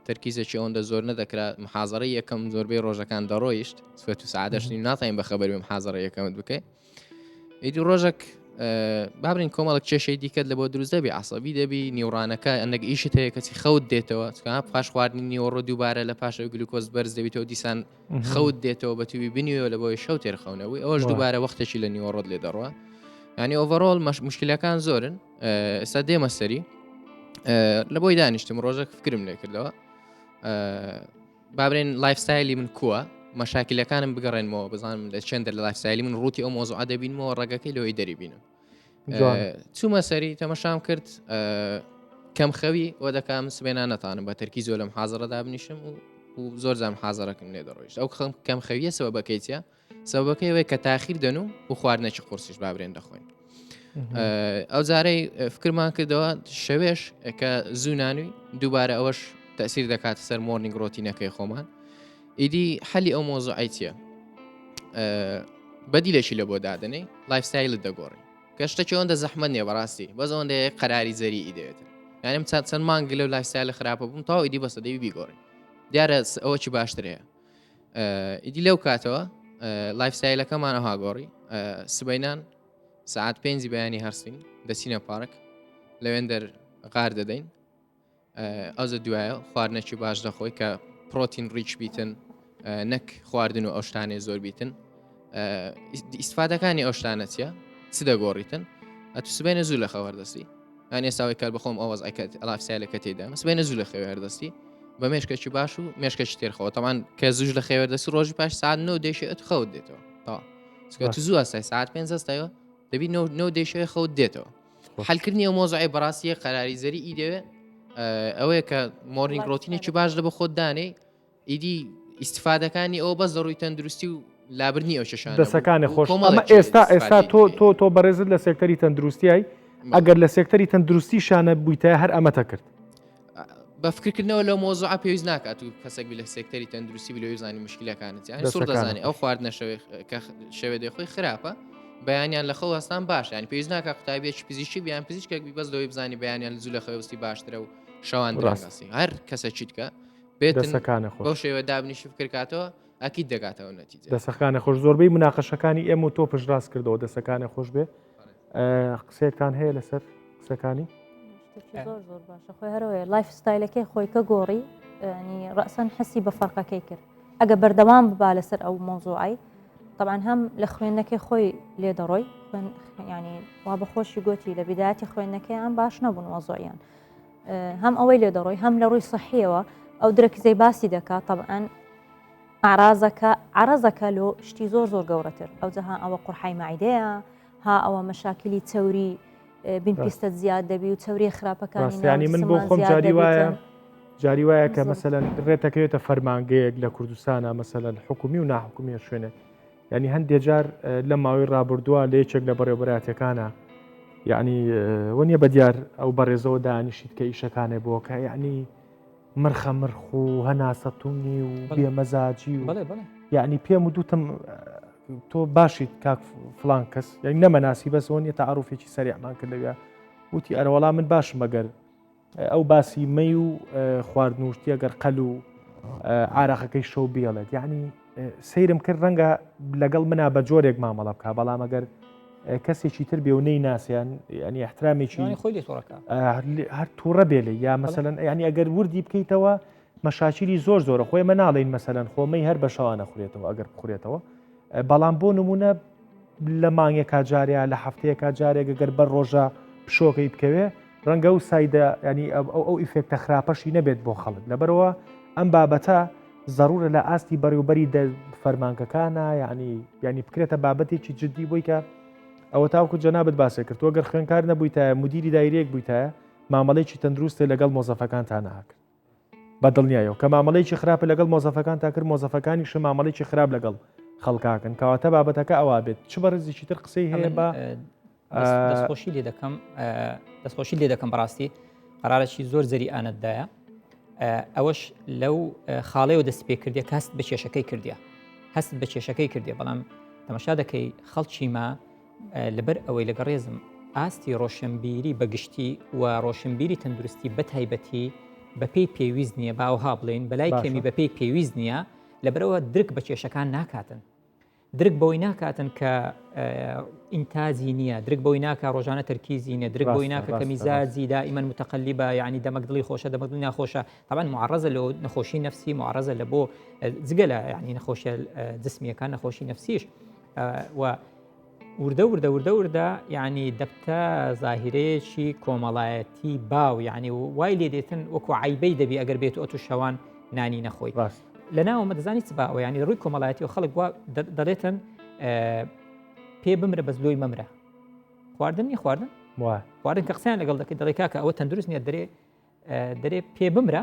تەرکیزێکی ئەوەندە زۆر نەدەکرا محازڕی یەکەم زۆربەی ڕۆژەکان دەڕۆیشت سوێت و سعادەشنی ناتاین بە خەبەر بم حازڕ یەکەمت بکەی ئیدی ڕۆژێک بابرین کۆمەڵک کێشەی دیکەت لە بۆ دروست دەبی عسەبی دەبی نیوڕانەکە ئەندێک ئیشت هەیە کەچی خەوت دێتەوە چکە پاش خواردنی نیوەڕۆ دووبارە لە پاشەوە گلوکۆز بەرز دەبیتەوە دیسان خەوت دێتەوە بە توی بنیەوە لە بۆی شەو تێرخەونەوەی ئەوەش دووبارە وەختێکی لە نیوەڕۆت لێ دەڕوە ینی overall مشکلەکان زۆرن ئێستا دێمە سەری لە بۆی دانیشتم ڕۆژێک فکرم لێ کردەوە بابرێن lifestyle ی من کووە مەشاکلەکانم بگەڕێنمەوە بزانم لە چێندە لە lifestyle ی من ڕووتی ئەو مۆزوعە دەبینمەوە ڕەگەکەی لەوەی دەریبینم چوومە سەری تەمەشام کرد کەم خەوی وە دەکەم سبێنا نەتانم بە تەرکی زۆر لەم حازرەدا بنیشم و زۆر زام حازرەکەم لێ دەڕۆیشت ئەو خەم کەم خەویە سەبەکەی چیە سەبەکەی ئەوەیە کە تاخیر دەن و و خواردنێکی قورسیش بابرێن دەخۆین ئەو جارەی فکرمان کردەوە شەوێش کە زوو نانوی دووبارە ئەوەش تەسیر دەکاتە سەر morning routine ەکەی خۆمان ئیدی حەلی ئەو مۆزوعی چییە بەدیلێکی لە بۆ دادنەی lifestyle ت دەگۆڕی کە شتێکی ئەوەندە زەحمەت نییە بەڕاستی بەس ئەوەندە قەراری جەریئی دەوێتن یانم چەند مانگ لەو lifestyle خراپە بووم تاو ئیدی بەسە دەوی بیگۆڕی دیارە ئەوەکی باشتر هەیە ئیدی لەو کاتەوە lifestyle ەکەمان ئەوها گۆڕی سبەینان سعات پێنجی بەیانی هەرسین دەچینە پارک لەوێندەر غار دەدەین ئەوزە دوایە خواردنێکی باش دەخۆی کە protein rich بیتن نەک خواردن و ئەو شتانەی زۆر بیتن ئیسفادەکانی ئەو شتانە چیە چ دەگۆڕیتن ئەتو سبێنە زوو لە خەوەر دەستی یان ئێستاوەی کار بەخۆم ئەو وەزعەکەت lifestyle ەکە تێدا سبێنە زوو لە خەوێ هەردەستی بە مێشکێکی باش و مێشکێکی تێرخەوە تەمان کە زوش لە خێوەر دەستی ڕۆژی پاش ساعت نۆ دێشێ ئەت خەوت دێتەوە تا چکە تو زوو ئەستای ساعت پێنج هەستایەوە دەبی نۆ نۆ دێشێ خەوت دێتەوە حلکردنی ئەو مۆزعی بەڕاستیە قەراری زەری ئی دەوێ ئەوەیە کە morning routine ێکی باش لە بە خۆت دانێ ئیدی ئیسیفادەکانی ئەوە بەس لە ڕووی تەندروستی و لابردنی ئەو کێشانە بوو. دەسەکانێ و خۆش کۆمەڵێک ئەمە ئێستا ئێستا ئیسفادەی تۆ دیکەی تۆ تۆ بەڕێزت لە سێکتەری تەندروستیای ئەگەر لە سێکتەری تەندروستیشا نەبوویتایە هەر ئەمەتە کرد. بە فکرکردنەوە لەو مۆزوعە پێویست ناکات و کەسێک بی لە سێکتەری تەندروستی بی لەوەی بزانی مشکلەکانت یانی سوڕ دەسەکانت دەزانی ئەو خۆش. خواردنە شەوێ کە شەوێ دەیخۆی خراپە بەیانیان لە خەو هەستان باشە یانی پێویست ناکات قوتابیەکی پزیشکی بی یان پزیشکێک بی بەس لەوەی بزانی بەیانیان زوو لە خەوستی باشترە و شەوان درەنگ ڕاست. هەستی هەر کەسێکی دیکە بێتن دەسەکانە خۆش. بەو شێوە دابنیشی فکر کاتەوە ئەکید دەگاتەوە نەتیجە. دەسەکانە خۆش زۆربەی مناقەشەکانی ئێمە و تۆ پشتڕاست کردەوە دەسەکانە خۆش بێ قسەیەکتان هەیە لەسەر قسەکانی؟ زۆر زۆر باشە خۆی هەرەوەیە lifestyle ەکەی خۆی کە گۆڕی ینی ڕەسەن حەسی بە فەرقەکەی کرد ئەگە بەردەوام ببا لەسەر ئەو مۆزوعی طبعا هەم لە خوێندنەکەی خۆی لێ دەڕۆی ینی وا بە خۆشی گوتی لە بیداەتی خوێندنەکەیان باش نەبوون وەزۆیان هەم ئەوەی لێ دەڕۆی هەم لە ڕووی سەحیەوە ئەو درەکزەی باسی دەکات طبعا ئارازەکە عرەزەکە لۆ شتی زۆر زۆر گەورەتر ئەو جەها ئەوە قورحای مەعیدەیە ها ئەوە مەشاکلی چەوری بین پیستە زیاد دەبی و چەوری خراپەکانی ینی من بۆ خۆم جاری وایە جاری وایە کە مەسەلەن ڕێتەکەوێتە فەرمانگەیەک لە کوردستانە مەسەلەن حکومی و ناحکومیە شوێنێک ینی هەندێ جار لە ماوەی ڕابردووە لە یەکێک لە بەڕێوبەراتەکانە یعنی وە نیە بە دیار ئەو بەڕێزەوە دانیشیت کە ئیشەکانێ بۆکە یعنی. مرخە مرخ و هەناسە تونی و بێمەزاجی و یعنی پێم و دوتم تۆ باشیت کاک فلان کەس یعنی نەمەناسی بەس ئەوە نیە تەعاروفێکی سەریعمان کرد لەویا وتی ئەرەوەڵا من باشم ئەگەر ئەو باسی مەی و خواردن و شتی ئەگەر قەل و عراقەکەی شەو بێڵێت یعنی سەیرم کرد ڕەنگە لەگەڵ منا بە جۆرێک مامەڵە بکە بەڵام ئەگەر کەسێکی تر بێ و نەی ناسیان ینی احترامێکی خۆی لێ توڕەکە هەر تووڕە بێ لێ یا مەسەلەن ینی ئەگەر وردی بکەیتەوە مەشاکیلی زۆر زۆرە خۆی مە ناڵین مەسەلەن خۆمەی هەر بە شەوانە خورێتەوە ئەگەر بخورێتەوە بەڵام بۆ نمونە لە مانگێکا جاریا لە هەفتەیەکا جارێک گەر بەر ڕۆژە پشۆکەی بکەوێ ڕەنگە ئەو side ە ینی ئەو ئەو effect ە خراپەشی نەبێت بۆ خەڵک لەبەرەوە ئەم بابەتە زەرورە لە ئاستی بەڕێوبەری فەرمانگەکانە یعنی ینی بکرێتە بابەتێکی جددی بۆی کە ئەوە تاوکو جەنابەت باسێ کرد تۆ گەر خوێنکار نەبوویتایە مدیری دایرەیەک بوویتایە مامەڵێکی تەندروستێ لەگەڵ مۆزەفەکانتا ناکرد بە دڵنیایەوە کە مامەڵەیەکی خراپە لەگەڵ مۆزەفەکان تا کرد مۆزەفەکانیش مامەڵێکی خراپ لەگەڵ خەڵکاکەن کەواتە بابەتەکە ئەوە بێت چ بەڕێزێکی تر قسەی هەیە بە دەستخۆشی لێ دەکەم دەستخۆشی لێ دەکەم بەڕاستی قرارێکی زۆر زەری ئانەتدایە ئەوەش لەو خاڵەوە دەست پێ کردی کە هەست بە کێشەکەی کردیە هەست بە کێشەکەی کردی بەڵام تەمەشا دەکەی خەڵکی ما لەبەر ئەوەی لەگەڵ ڕێزم ئاستی ڕۆشنبیری بە گشتی و ڕۆشنبیری تەندروستی بە تایبەتی بەپێی پێویست نییە با ئەوها بڵێین بەلای کەمی بەپێی پێویست نییە لەبەرەوە درک بە کێشەکان ناکاتن درک بەوەی ناکاتن کە ئینتاجی نییە درک بەوەی ناکە ڕۆژانە تەرکیزی نیە درک بۆی ناکە کە میزاجی دائیمەن متەقلیبە یعنی دەمەک دڵی خۆشە دەمەک دڵی ناخۆشە طبعا معرضە لە نەخۆشی نفسی معرضە لە بۆ جگە لە یعنی نەخۆشیە جسمیەکان نەخۆشی نفسیش و وردە وردە وردە وردە یعنی دەبتە زاهیرەیەکی کۆمەڵایەتی باو یعنی وای لێ دێتن وەکو عیبەی دەبی ئەگەر بێت ئەتو شەوان نانی نەخۆی ڕاست لە ناومە دەزانی چ باوە ینی ڕووی کۆمەڵایەتی و خەڵک وا دەڵێتن پێ بمرە بەس لۆی مەمرە خواردن نی خواردن خواردن کە قسەیان لەگەڵ دەکەی دەڵێ کاکە ئەوە تەندروست نیە دەرێ دەرێ پێ بمرە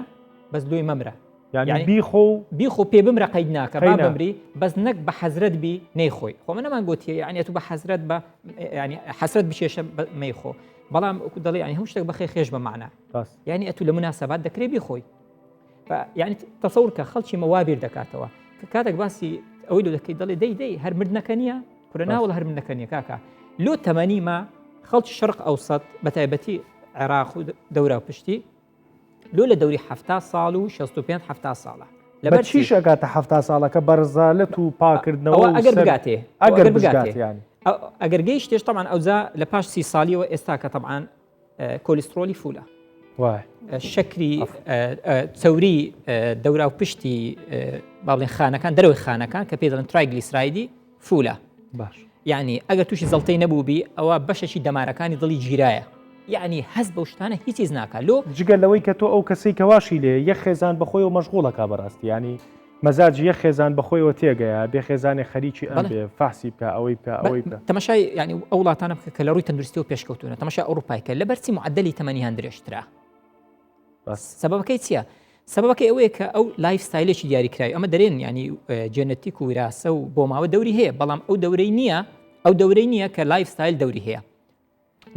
بەس لۆی مەمرە یعنی بیخۆ و بیخۆ پێ بمرە قەید ناکە با بمری بەس نەک بە حەزرەت بی نەیخۆی خۆ من نەمان گوتیە یعنی تو بە حەزرەت بە یعنی حەسرەت بچێشە مەیخۆ بەڵام وەکو دەڵێ یعنی هەموو شتێک بەخێ خێش بە معنا یعنی ئەتو لە مناسبات دەکرێ بیخۆی یعنی تەسەور کە خەڵکی مە وا بیر دەکاتەوە کە کاتێک باسی ئەوەی لۆ دەکەی دەڵێ دەی دەی هەر مردنەکە نییە کورە ناوەڵ هەر مردنەکە نییە کاکە لۆ تەمەنی ما خەڵکی شەرق ئەوسەت بە تایبەتی عێراق و دەورا و پشتی لۆ لە دەوری ه ساڵ و 65 ه ساڵە لەبەر چیش ئەگاتە ه ساڵەکە بەرزالەت و پاکردنەوە ئەگەر بگاتێ ئەگەر بگاتێ ئەگەر گەیشتێش طبعا ئەوجا لە پاش سی ساڵیەوە ئێستا کە طبعا کۆلیسترۆلی فولە شەکری چەوری دەورا و پشتی با بڵێن خانەکان دەرەوەی خانەکان کە پێ دەڵێن triglyceride ی فولە باش یعنی ئەگەر تووشی زەڵتەی نەبووبی ئەوە بەشێکی دەمارەکانی دڵی گیرایە یعنی هەست بەو شتانە هیچ چیز ناکا لۆ جگە لەوەی کە تۆ ئەو کەسەی کە واشی لێ یەک خێزان بەخۆیەوە مەشغوڵەکە بەڕاستی ینی مەزاجی یەک خێزان بەخۆیەوە تێگەیە بێ خێزانێ خەریکی ئەم بێ فەحسی بکە ئەوەی بکە ئەوەی بکە تەماشای یعنی ئەو وڵاتانە بکە کە لە ڕووی تەندروستیەوە پێشکەوتوونە تەماشای ئەوروپای کە لەبەر چی معدلی تەمەنیان درێژترە سەبەبەکەی چییە؟ سەبەبەکەی ئەوەیە کە ئەو lifestyle ێکی دیاریکراوی ئەمە دەرێن ینی genetic و ویراسە و بۆ ماوە دەوری هەیە بەڵام ئەو دەورەی نییە ئەو دەورەی نییە کە lifestyle دەوری هەیە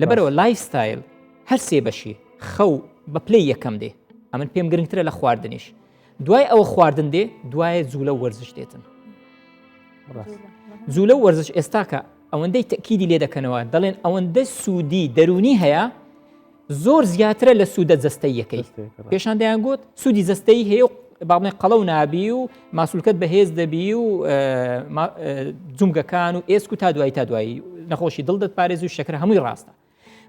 لەبەرەوە lifestyle هەر سێ بەشی خەو بە پلەی یەکەم دێ ئەمن پێم گرنگترە لە خواردنیش دوای ئەوە خواردن دێ دوایە جوولە و وەرزش دێتن جوولە و وەرزش ئێستاکە ئەوەندەی تەکیدی لێ دەکەنەوە دەڵێن ئەوەندە سوودی دەرونی هەیە زۆر زیاترە لە سوودە جەستەییەکەی. پێشان دەیان گوت سوودی جەستەیی هەیە و با بڵێن قەڵەو نابی و ماسولکەت بەهێز دەبی و جومگەکان و ئێسک و تا دوایی تا دوایی نەخۆشی دڵ دەتپارێز و شەکرە هەمووی ڕاستە.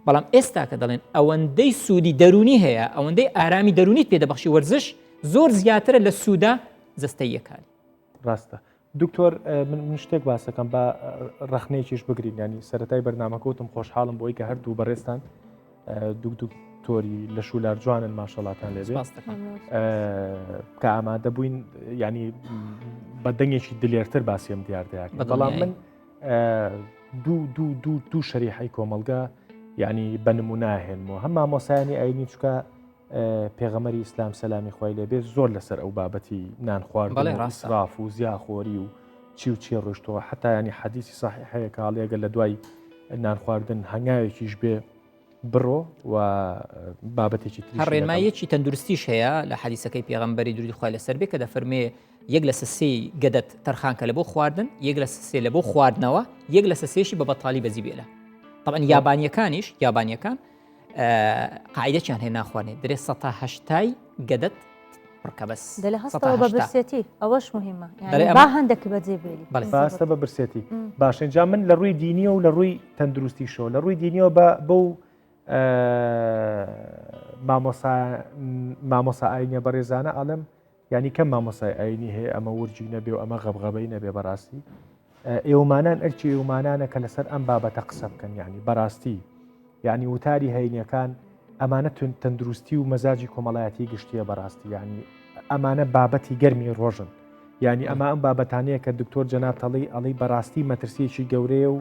بەڵام ئێستا کە دەڵێن ئەوەندەی سوودی دەرونی هەیە ئەوەندەی ئارامی دەرونیت پێدەبەخشی وەرزش زۆر زیاترە لە سوودە جەستەییەکانی. ڕاستە دکتۆر من شتێک باسەکەم بە ڕەخنەیەکیش بگرین ینی سەتای بەرنامەکەوتم خۆشحاڵم بۆی کە هەردوو بەڕێستان دوک دکتۆری لە شولار جوانن ماشەڵاتان لێ کە ئامادە بووین ینی بە دەنگێکی دلێرتر باسیێم دیاردەیە بەڵام من دوو دوو دوو دوو شەریحەی کۆمەلگا یعنی بە نموناهێنمەوە هەم مامۆسایانی ئاینی چکە پێغەمبەری ئیسلام سەلامی خوای لێ بێت زۆر لەسەر ئەو بابەتی نان خواردن بەڵێ و ڕاستە. ئیسراف و زیاخۆری و چی و چی ڕۆشتەوە حتا ینی حەدیسی صحیح هەیە کە ئەڵێ ئەگەر لە دوای نان خواردن هەنگاوێکیش بێ بڕۆ و بابەتێکی تریش هەر ڕێنماییەکی تەندروستیش هەیە لە حەدیسەکەی پێغەمبەری درودی خوای لەسەر بێ کە دەفەرمێ یەک لە سێی گەدەت تەرخانکە لە بۆ خواردن یەک لە سێ لە بۆ خواردنەوە یەک لە سێشی بە بەتاڵی بەجی بێلە طبعا یابانیەکانیش یابانیەکان قاعدەچیان هەیە ناخوانێ درێ 180 گەدەت پڕکە بەس دەلێ هەستەوە بە برسێتی ئەوەش مهمە با هەندێک بەجێ بێلی باستە بە برسێتی باشە جا من لە ڕووی دینیە و لە ڕووی تەندروستیشەوە لە ڕووی دینیەوە بە بەو مامۆسا مامۆسا ئاینە بەڕێزانە ئەڵم ینی کەم مامۆسای ئاینی هەیە ئەمە ورجی نەبێ و ئەمە غەبغەبەی نەبێ بەڕاستی ئێومانان ئەرکی ئێومانانە کە لەسەر ئەم بابەتە قسە بکەن یعنی بەڕاستی یعنی وتاری هەینیەکان ئەمانە تەندروستی و مەزاجی کۆمەڵایەتی گشتیە بەڕاستی یعنی ئەمانە بابەتی گەرمی ڕۆژن یعنی ئەمە ئەم بابەتانەیە کە دکتۆر جەناب تەڵی ئەڵی بەڕاستی مەترسیەکی گەورەیە و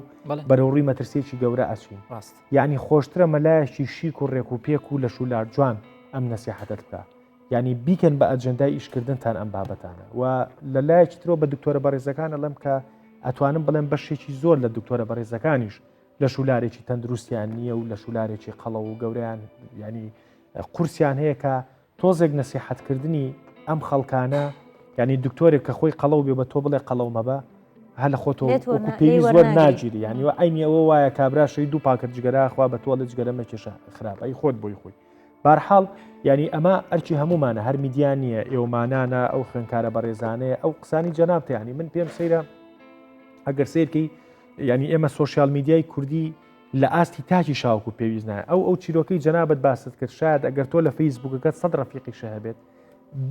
بەرەوڕووی مەترسیەکی گەورە ئەچین ڕاست یعنی خۆشترە مەلایەکی شیک و ڕێک و پێک و لەشولار جوان ئەم نەسیحەتەت بکە یعنی بیکەن بە ئەجندای ئیشکردنتان ئەم بابەتانە و لە لایەکی ترۆ بە دکتۆرە بەڕێزەکان ئەڵێم کە ئەتوانم بڵێم بەشێکی زۆر لە دکتۆرە بەڕێزەکانیش لەشولارێکی تەندروستیان نییە و لەشولارێکی قەڵەو و گەورەیان ینی قورسیان هەیە کە تۆزێک نەسیحەتکردنی ئەم خەڵکانە ینی دکتۆرێک کە خۆی قەڵەو بێ بە تۆ بڵێ قەڵەو مەبە هەر لە خۆتۆ وەکو پێویست وەر ناگیری ینی و عینی ئەوە وایە کابرا شەی دوو پاکەت جگەرە خوا بە تۆڵە جگەرە مەکێشە خراپ ئەی خۆت بۆی خۆی بارحاڵ ینی ئەمە ئەرکی هەمومانە هەر میدیا نییە ئێومانانە ئەو خوێنکارە بەڕێزانەیە ئەو قسانی جەنابتە ینی من پێم سەیرە ئەگەر سیرکەی یانی ئێمە سۆشیال میدیای کوردی لە ئاستی تاکی شاوکو پێویست نایە ئەو ئەو چیرۆکەی جەنابەت باست کرد شاید ئەگەر تۆ لە فەیسبوکەکەت سەد ڕەفیقیشە هەبێت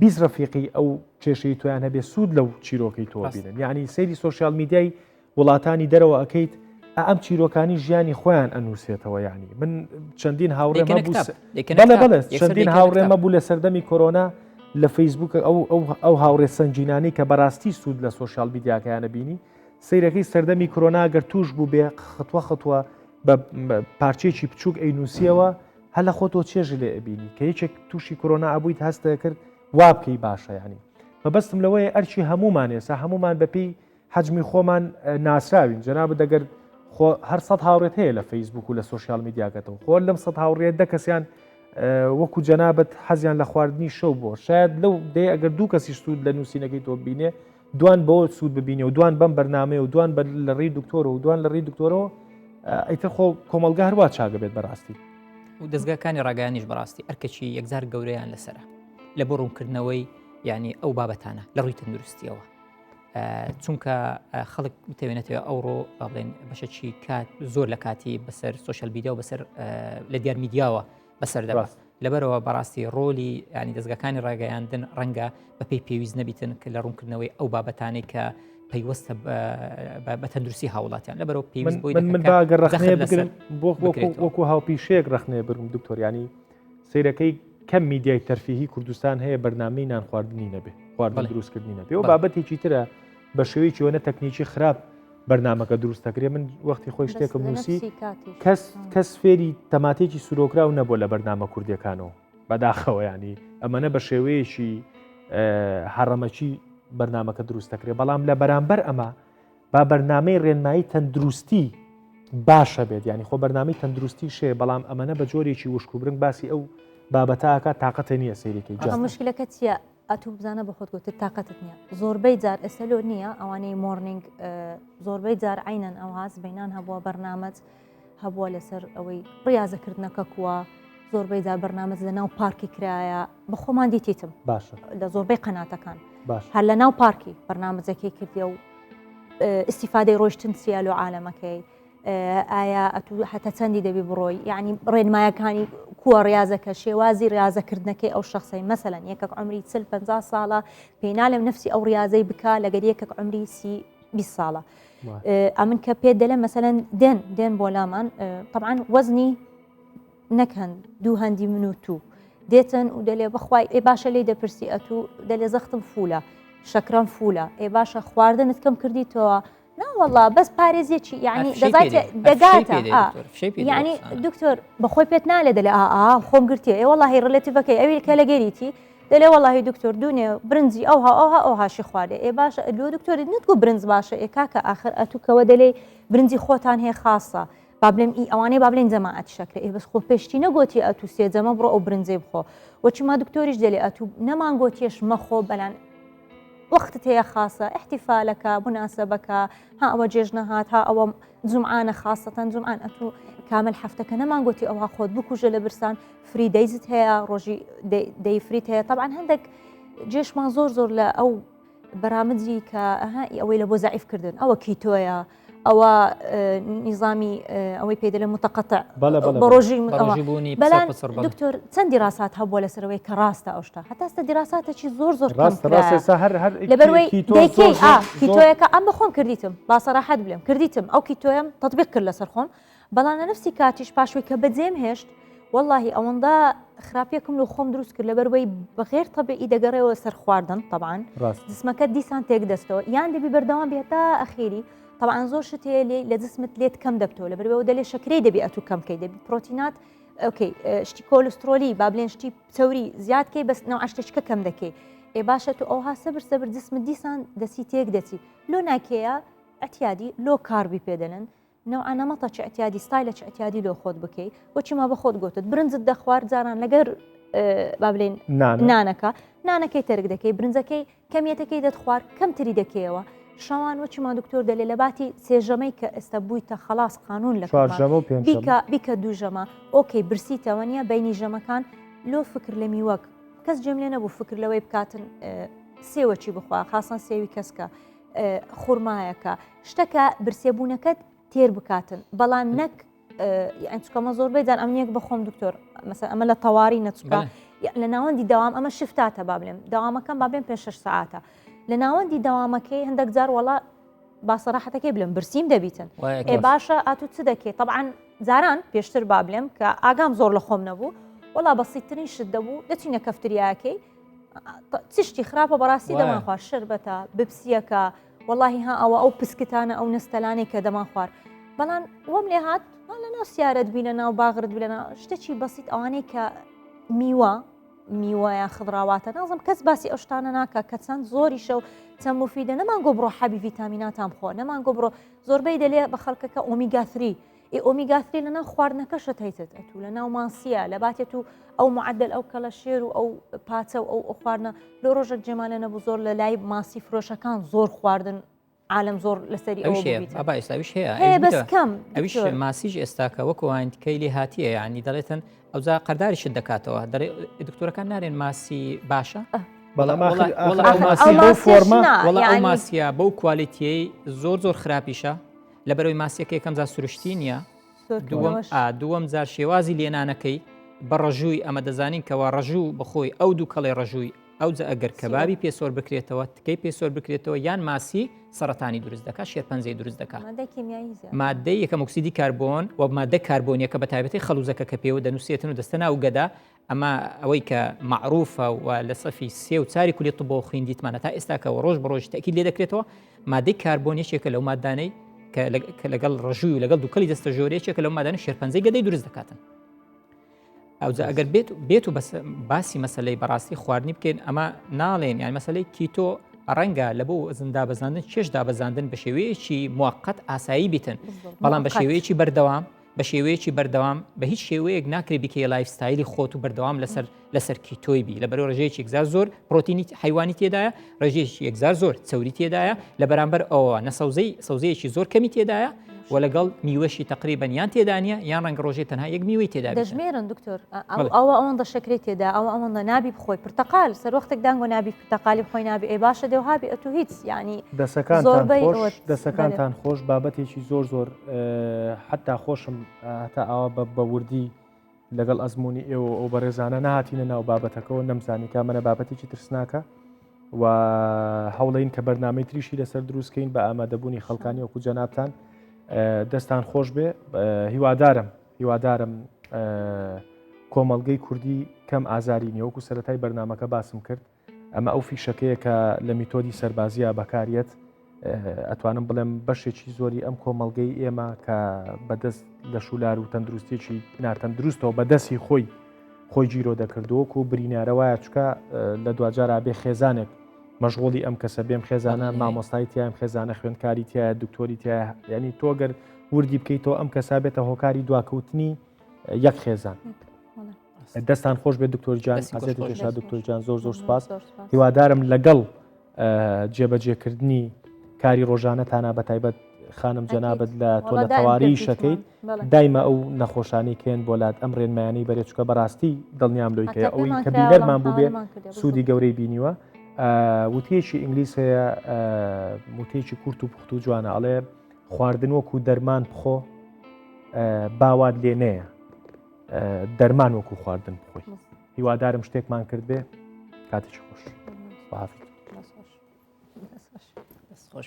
20 ڕەفیقی ئەو کێشەی تۆیان هەبێ سوود لەو چیرۆکەی تۆ بینن یعنی سەیری سۆشیال میدیای وڵاتانی دەرەوە ئەەکەیت ئەم چیرۆکانی ژیانی خۆیان ئەنووسێتەوە یعنی من چەندین هاوڕێ بەڵێ چەندین هاوڕێمە بوو لە سەردەمی کۆرۆنا لە فەیسبوک ئەو ئەو ئەو هاوڕێ سەنگینانی کە بەڕاستی سوود لە سۆشیال میدیاکەیانە بینی سەیرەکەی سەردەمی کرۆنا گەر توش بوو بێ ختوە ختوە بە پارچەیەکی بچووک ئەینووسیەوە هەر لە خۆتۆ چێژ لێ ئەبینی کە یەکێک تووشی کۆرۆنا ئەبوویت هەست دەکرد وا بکەی باشە ینی مەبەستم لەوەیە ئەرکی هەمومان ئێستا هەمومان بەپێی حەجمی خۆمان ناسراوین جەناب دەگەر خۆ هەر سەد هاوڕێت هەیە لە فەیسبوک و لە سۆشیال میدیاکەتەوە خۆ لەم سەد هاوڕێت دە کەسیان وەکو جەنابەت حەزیان لە خواردنی شەو بۆ شاید لەو دەیە ئەگەر دوو کەسی سوود لە نووسینەکەی تۆ بینێ دوان بەوە سوود ببینێ و دوان بەم بەرنامەیە و دوان بە لە ڕێی دکتۆرەوە و دوان لە ڕێی دکتۆرەوە ئیتر خۆ کۆمەڵگە هەروا چاگە بێت بەڕاستی. و دەزگاکانی ڕاگەیانیش بەڕاستی ئەرکەکی یەکجار گەورەیان لەسرە لە بۆ ڕوونکردنەوەی یعنی ئەو بابەتانە لە ڕووی تەندروستیەوە چونکە خەڵک بتەوێنێتەوە ئەوڕۆ با بڵێن بەشەکی کات زۆر لە کاتی بەسەر سوۆشل میدیا و بەسەر لە دیار میدیاوە بەسەر دەبات لەبەرئەوە بەڕاستی ڕۆلی یانی دەزگاکانی ڕاگەیاندن ڕەنگە بەپێی پێویست نەبیتن کە لە ڕوونکردنەوەی ئەو بابەتانەی کە پەیوەستە بە تەندروستی هاوڵاتیان لەبەرەوە پێویست بۆی من من باگەر ڕەخنەیە بگرم بۆ وەکو هاوپیشەیەک ڕەخنەیە برم دکتۆر ینی سیرەکەی کەم میدیای تەرفیهی کوردستان هەیە بەرنامەی نان خواردنی نەبێ خواردن دروستکردنی نەبێ و بابەتێکی ترە بە شێوەیەکی وەنە تەکنیکی خراپ بەرنمەکە دروست دەکرێت من وەختی خۆی شتێکم نووسی کەس کەس فێری تەماتێکی سورۆکراو نەبووە لە بەرنامە کوردیەکانەوە بەداخەوە ینی ئەمەە بە شێوەیەکی هەڕەمەکی بەرنمەکە دروست دەکرێت بەڵام لە بەرامبەر ئەمە با بەرنمەی ڕێنمایی تەندروستی باشە بێت ینی خۆ بەرنمەی تەندروستی شێ بەڵام ئەمەە بە جۆرێکی وشکوبرنگ باسی ئەو بابەتاکە تااقەتە نییە سەیرەکەی مشکلەکە چییە ئەتوو بزانە بە خۆت گوتت تاقەتت نییە زۆربەی جار ئێستا لۆ نییە ئەوانەی مۆرنینگ زۆربەی جار عینەن ئەوها سبەینان هەبووە بەرنامەت هەبووە لەسەر ئەوەی ڕاضەکردنەکە کووە زۆربەی جار بەرنامەت لە ناو پارکی کرایە بە خۆمان دیتیتم باشە لە زۆربەی قەناتەکان باش هەر لە ناو پارکی بەرنامەجەکەی کردیە و ئیسیفادەی ڕۆشتن چیە لۆ عالەمەکەی ئایا ئەتوو هەتا چەندی دەبی بڕۆی یعنی ڕێنمایەکانی کووە ڕاضەکە شێوازی ڕاضەکردنەکەی ئەو شخصی مەسەەن یەکەک عمری چل پ ساڵە پێنالم نفسی ئەو ڕاضەی بک لەگەر یەکەک عمری سی 20 ساڵە ئەمن کە پێ دەلێ مەسەەن دێن دێن بۆ لامان طبعاان وەزنی نەکەن دوو هەندی من و تو دێتن و دەلێ بەخوای ئێ باشە لی دەپرسی ئەتوو دەلێ زەختم فولە شەکرم فولە ئێ باشە خواردنت کەم کردیتەوە ناوەڵا بەس پارێزیەکی یعنی دەگاتە یعنی دکتۆر بەخۆی پێت نالێ دەلێ ئا خۆم گرتیە ئێ وەڵی ڕلەتیڤەکەی ئەوی کە لەگەریتی دەلێ وەڵی دکتۆر دوونێ برنجی ئەوها ئەوها ئەو هاشی خواردێ ئێ باشە لۆ دکتۆری نتگو برنج باشە ئێ کاکە ئاخر ئەتوکەوە دەلێ برنجی خۆتان هەیە خاصە. با بلێم ئی ئەوانەی با بلێن جەماعەت شەکرە ئێ بەس خۆ پێشتی نەگۆتی ئەتوو سێ جەمە بڕۆ ئەو برنجەی بخۆ وەچی ما دکتۆریش دەلێ ئەتوو نەمان گۆتیەش مەخۆ بەلان وەختت هەیە خاصە احتیفالەکە مناسبەکە ها ئەوە جێژنە هات ها ئەوە جومعانە خاصەتەن جومعان ئەتوو کامل هەفتەکە نەمان گۆتی ئەوها خۆت بکوژە لە برسان free days ت هەیە ڕۆژی day free ت هەیە طبعا هەندێک جێشمان زۆر زۆر لە ئەو بەرامجی کە ئەوەی لە بۆ زەعیف کردن ئەوە کیتۆیە ئەوە نیزامی ئەوەی پێ دەلێ متقطع بە ڕۆژی بەڵام دکتۆر چەند دیراسات هەبووە لەسەرەوەی کە ڕاستە ئەو شتە هەتا ئێستا دیراساتێکی زۆر زۆر لەبەرەوەی کیتۆیەکە ئەم بەخۆم کردیتم با سەراحەت بلێم کردیتم ئەو کیتۆیەم تطبیق کرد لەسەر خۆم بەڵام لە نفسی کاتیش پاشوی کە بەجێم هێشت واللهی ئەوەندە خراپیەکم لە خۆم دروست کرد لەبەروەی بەغێر تەبیعی دەگەڕێەوە سەر خواردن طبعا جسمەکە دیسان تێک دەستەوە یان دەبی بەردەوام بێت تا ئەخیری طبعا زۆر شت هەیە لێ لە جسمت لێت کەم دەبتەوە لەبەرەوە دەلێ شەکرەی دەبی ئەتوو کەم کەی دەبی پرۆتینات okay شتی کۆلسترۆلی با بلێن شتی چەوری زیاد کەی بەس نەوە شتێکە کەم دەکەی ئێ باشە تو ئەوها سەبر سەبر جسمت دیسان دەسی تێک دەچی لۆ ناکەیە ئەتیادی لۆ carb ی پێدەنن نەوعە نەمەتە چ ئەتیادی ستایلە چ ئەتیادی لۆ خۆت بکەی وەچی ما بە خۆت گوتت برنجت دەخوارد جاران لەگەر با بلێن نانەکە نانەکەی تەرک دەکەی برنجەکەی کەمیەتەکەی دەتخوارد کەمتری دەکەیەوە شەوان وەچی ما دکتۆر دەلێ لە باتی سێژەمەی کە ئێستا بوویتە خلاص قانون لە بیکە بیکە دوو ژەمە okay برسیتەوە نییە بینی ژەمەکان لۆ فکر لە میوەک کەس جێم لێ نەبوو فکر لەوەی بکاتن سێوەچی بخوا خاصەن سێوی کەسکە خورمایەکە شتەکە برسێبوونەکەت تێر بکاتن بەڵام نەک یان چکەمە زۆربەی جار ئەم یەک بەخۆم دکتۆر مەسە ئەمە لە تەواری نەچکە لە ناوەندی داوام ئەمە شفتاتە با بلێم داوامەکەم با بێم پێ 6 ساعتە لە ناوەندی داوامەکەی هەندێک جار وڵا با سەراحەتەکەی بلم برسیم دەبیتن ئێ باشە ئاتوو چ دەکەی طبعا جاران پێشتر با بلێم کە ئاگام زۆر لە خۆم نەبوو وڵا بەسیترین شت دەبوو دەچینە کەفتریاکەی چشتی خراپە بەڕاستی دەمان خوارد شربەتە بپسیەکە وەڵاهی ها ئەوە ئەو پسکتانە ئەو نەستەلانەی کە دەمان خوارد بەڵام وەم لێ هات لە ناو سیارەت بی لە ناو باغرت بی لە ناو شتێکی بەسیت ئەوانەی کە میوە میوە یا خضراواتە نازم کەس باسی ئەو شتانە ناکە کە چەند زۆریشە و چەند مفیدە نەمان گۆ بڕۆ حەبی ڤیتامیناتان بخۆ نەمان گۆ بڕۆ زۆربەی دەلێ بە خەڵکەکە ئۆمیگا 3 ئێ ئۆمیگا 3 لەناو خواردنەکەشت هەیتت ئەتوو لەناو ماسیە لە باتێت و ئەو معدل ئەو کەڵە شێر و ئەو پاچە و ئەو خواردنە لۆ ڕۆژێک جێمانە نەبوو زۆر لە لای ماسی فرۆشەکان زۆر خواردن عالم زۆر لەسەری ئەو ئەبا ئێستاویش هەیە هەیە بەس کەم ئەویش ماسیش ئێستاکە وەکو ئاینتکەی لێ هاتیە ینی دەڵێتن ئەوجا قەرداریشت دەکاتەوە دەڵێ دکتۆرەکان نارێن ماسی باشە بەڵام فۆرمە وەڵا ماسیە بەو کوالیتیەی زۆر زۆر خراپیشە لەبەرەوەی ماسیەکە یەکەم جار سروشتی نییە دووەم دووەم جار شێوازی لێنانەکەی بە ڕەژووی ئەمە دەزانین کەوا ڕەژوو بەخۆی ئەو دوو کەڵێ ڕەژووی ئەو جە ئەگەر کەبابی پێسۆر بکرێتەوە تکەی پێسۆر بکرێتەوە یان ماسی سەرەتانی دروست دەکات شێرپەنجەی دروست دەکات مادەی یەکەم ئۆکسیدی کاربۆن و مادە کاربۆنیەکە بە تایبەتی خەڵوزەکە کە پێوە دەنووسێتن و دەستە ناو گەدا ئەمە ئەوەی کە مەعروفە و لە سەفی سێ و چاری کولی طبەوە خویندیتمانە تا ئێستاکە و ڕۆژ بە ڕۆژ تەئکید لێ دەکرێتەوە، مادەی کاربۆن یەکێکە لەو مادانەی کە لەگەڵ ڕەژووی و لەگەڵ دووکەڵی دەستە ژۆرە یەکێکە لەو مادانە شێرپەنجەی گەدەی دروست دەکاتن. ئەوجا ئەگەر بێت بێت و باسی مەسلەی بەڕاستی خواردنی بکەین ئەمە ناڵێن یان مەسلەی کیتۆ ڕەنگە لە بۆ وەزن دابەزاندن چێش دابەزاندن بە شێوەیەکی موقت ئاسایی بیتن بەڵام بە شێوەیەکی بەردەوام بە شێوەیەکی بەردەوام بە هیچ شێوەیەک ناکرێت بیکەیە lifestyle ی خۆت و بەردەوام لەسەر لەسەر کیتۆی بی لەبەرەوە ڕێژەیەکی یەکجار زۆر پرۆتینی حیوانی تێدایە ڕێژەیەکی یەکجار زۆر چەوری تێدایە لە بەرامبەر ئەوە نەسەوزەی سەوزەیەکی زۆر کەمی تێدایە و لەگەڵ میوەشی تقریبا یان تێدانە یان ڕەنگە ڕۆژێ تەنها یەک میوەی تێدا دەژمێرن دکتۆر ئەوە ئەوەندە شەکری تێدا ئەوە ئەوەندە نابی بخۆی پرتەقال سەر وەختێک دانگۆ نابی پرتەقالی بخۆی نابی ئەی باشە دێو هابی ئەتو هیچ ینی دەسەکانتان خۆش دەسەکانتان خۆش بابەتێکی زۆر زۆر حتا خۆشم هەتا ئاوا بە وردی لەگەڵ ئەزمموی ئێوە ئەو بەڕێزانە نهاتینە ناو بابەتەکەەوە نەمزانی کامەە بابەتێکی ترسناکە و هەوڵین کە بەرنمەی تریشی لەسەر دروستکەین بە ئامادەبوونی خەڵکانی وەکو جەنابتان دەستان خۆش بێ هیوادارم هیوادارم کۆمەڵگەی کوردی کەم ئازاری نیە وەکو سەتای بەرنمەکە باسم کرد ئەمە ئەو فیشەکەیە کە لە میتۆدی سەربازیە بەکاریەت ئەتوانم بڵێم بەشێکی زۆری ئەم کۆمەڵگەی ئێمە کە بەدەست لە شولار و تەندروستێکی ناتەندروستەوە بەدەستی خۆی خۆی گیرۆ دەکردوەکو برینارە وایە چکە لە دوجار ئابێ خێزانێک مەشغوڵی ئەم کەسە بێم خێزانە مامۆستای تیایم خێزانە خوێندکاری تایە دکتۆری تایە ینی تۆگەر وردی بکەیتەوە ئەم کەسا بێتە هۆکاری دواکەوتنی یەک خێزان. دەستان خۆش بێت دکتۆر جان ئازێت دکتۆر جان زۆر زۆر سپاس هیوادارم لەگەڵ جێبەجێکردنی کاری ڕۆژانەتانە بە تایبەت خانم جەنابەت لە تۆ لە تەواری شەکەیت دایمە ئەو نەخۆشانی کێن بۆ لات ئەم ڕێنمایانەی بەرێ چکە بەڕاستی دڵنیام لۆی کە ئەوەی کە بینەرمان بوو بێ سوودی گەورەی بینیوە وتەیەکی ئینگلیس هەیە وتەیەکی کورت و پوخت و جوانە ئەڵێ خواردن وەکو دەرمان بخۆ باوات لێ نەیە دەرمان وەکو خواردن بخۆی هیوادارم شتێکمان کرد بێ کاتێکی خۆش خۆش.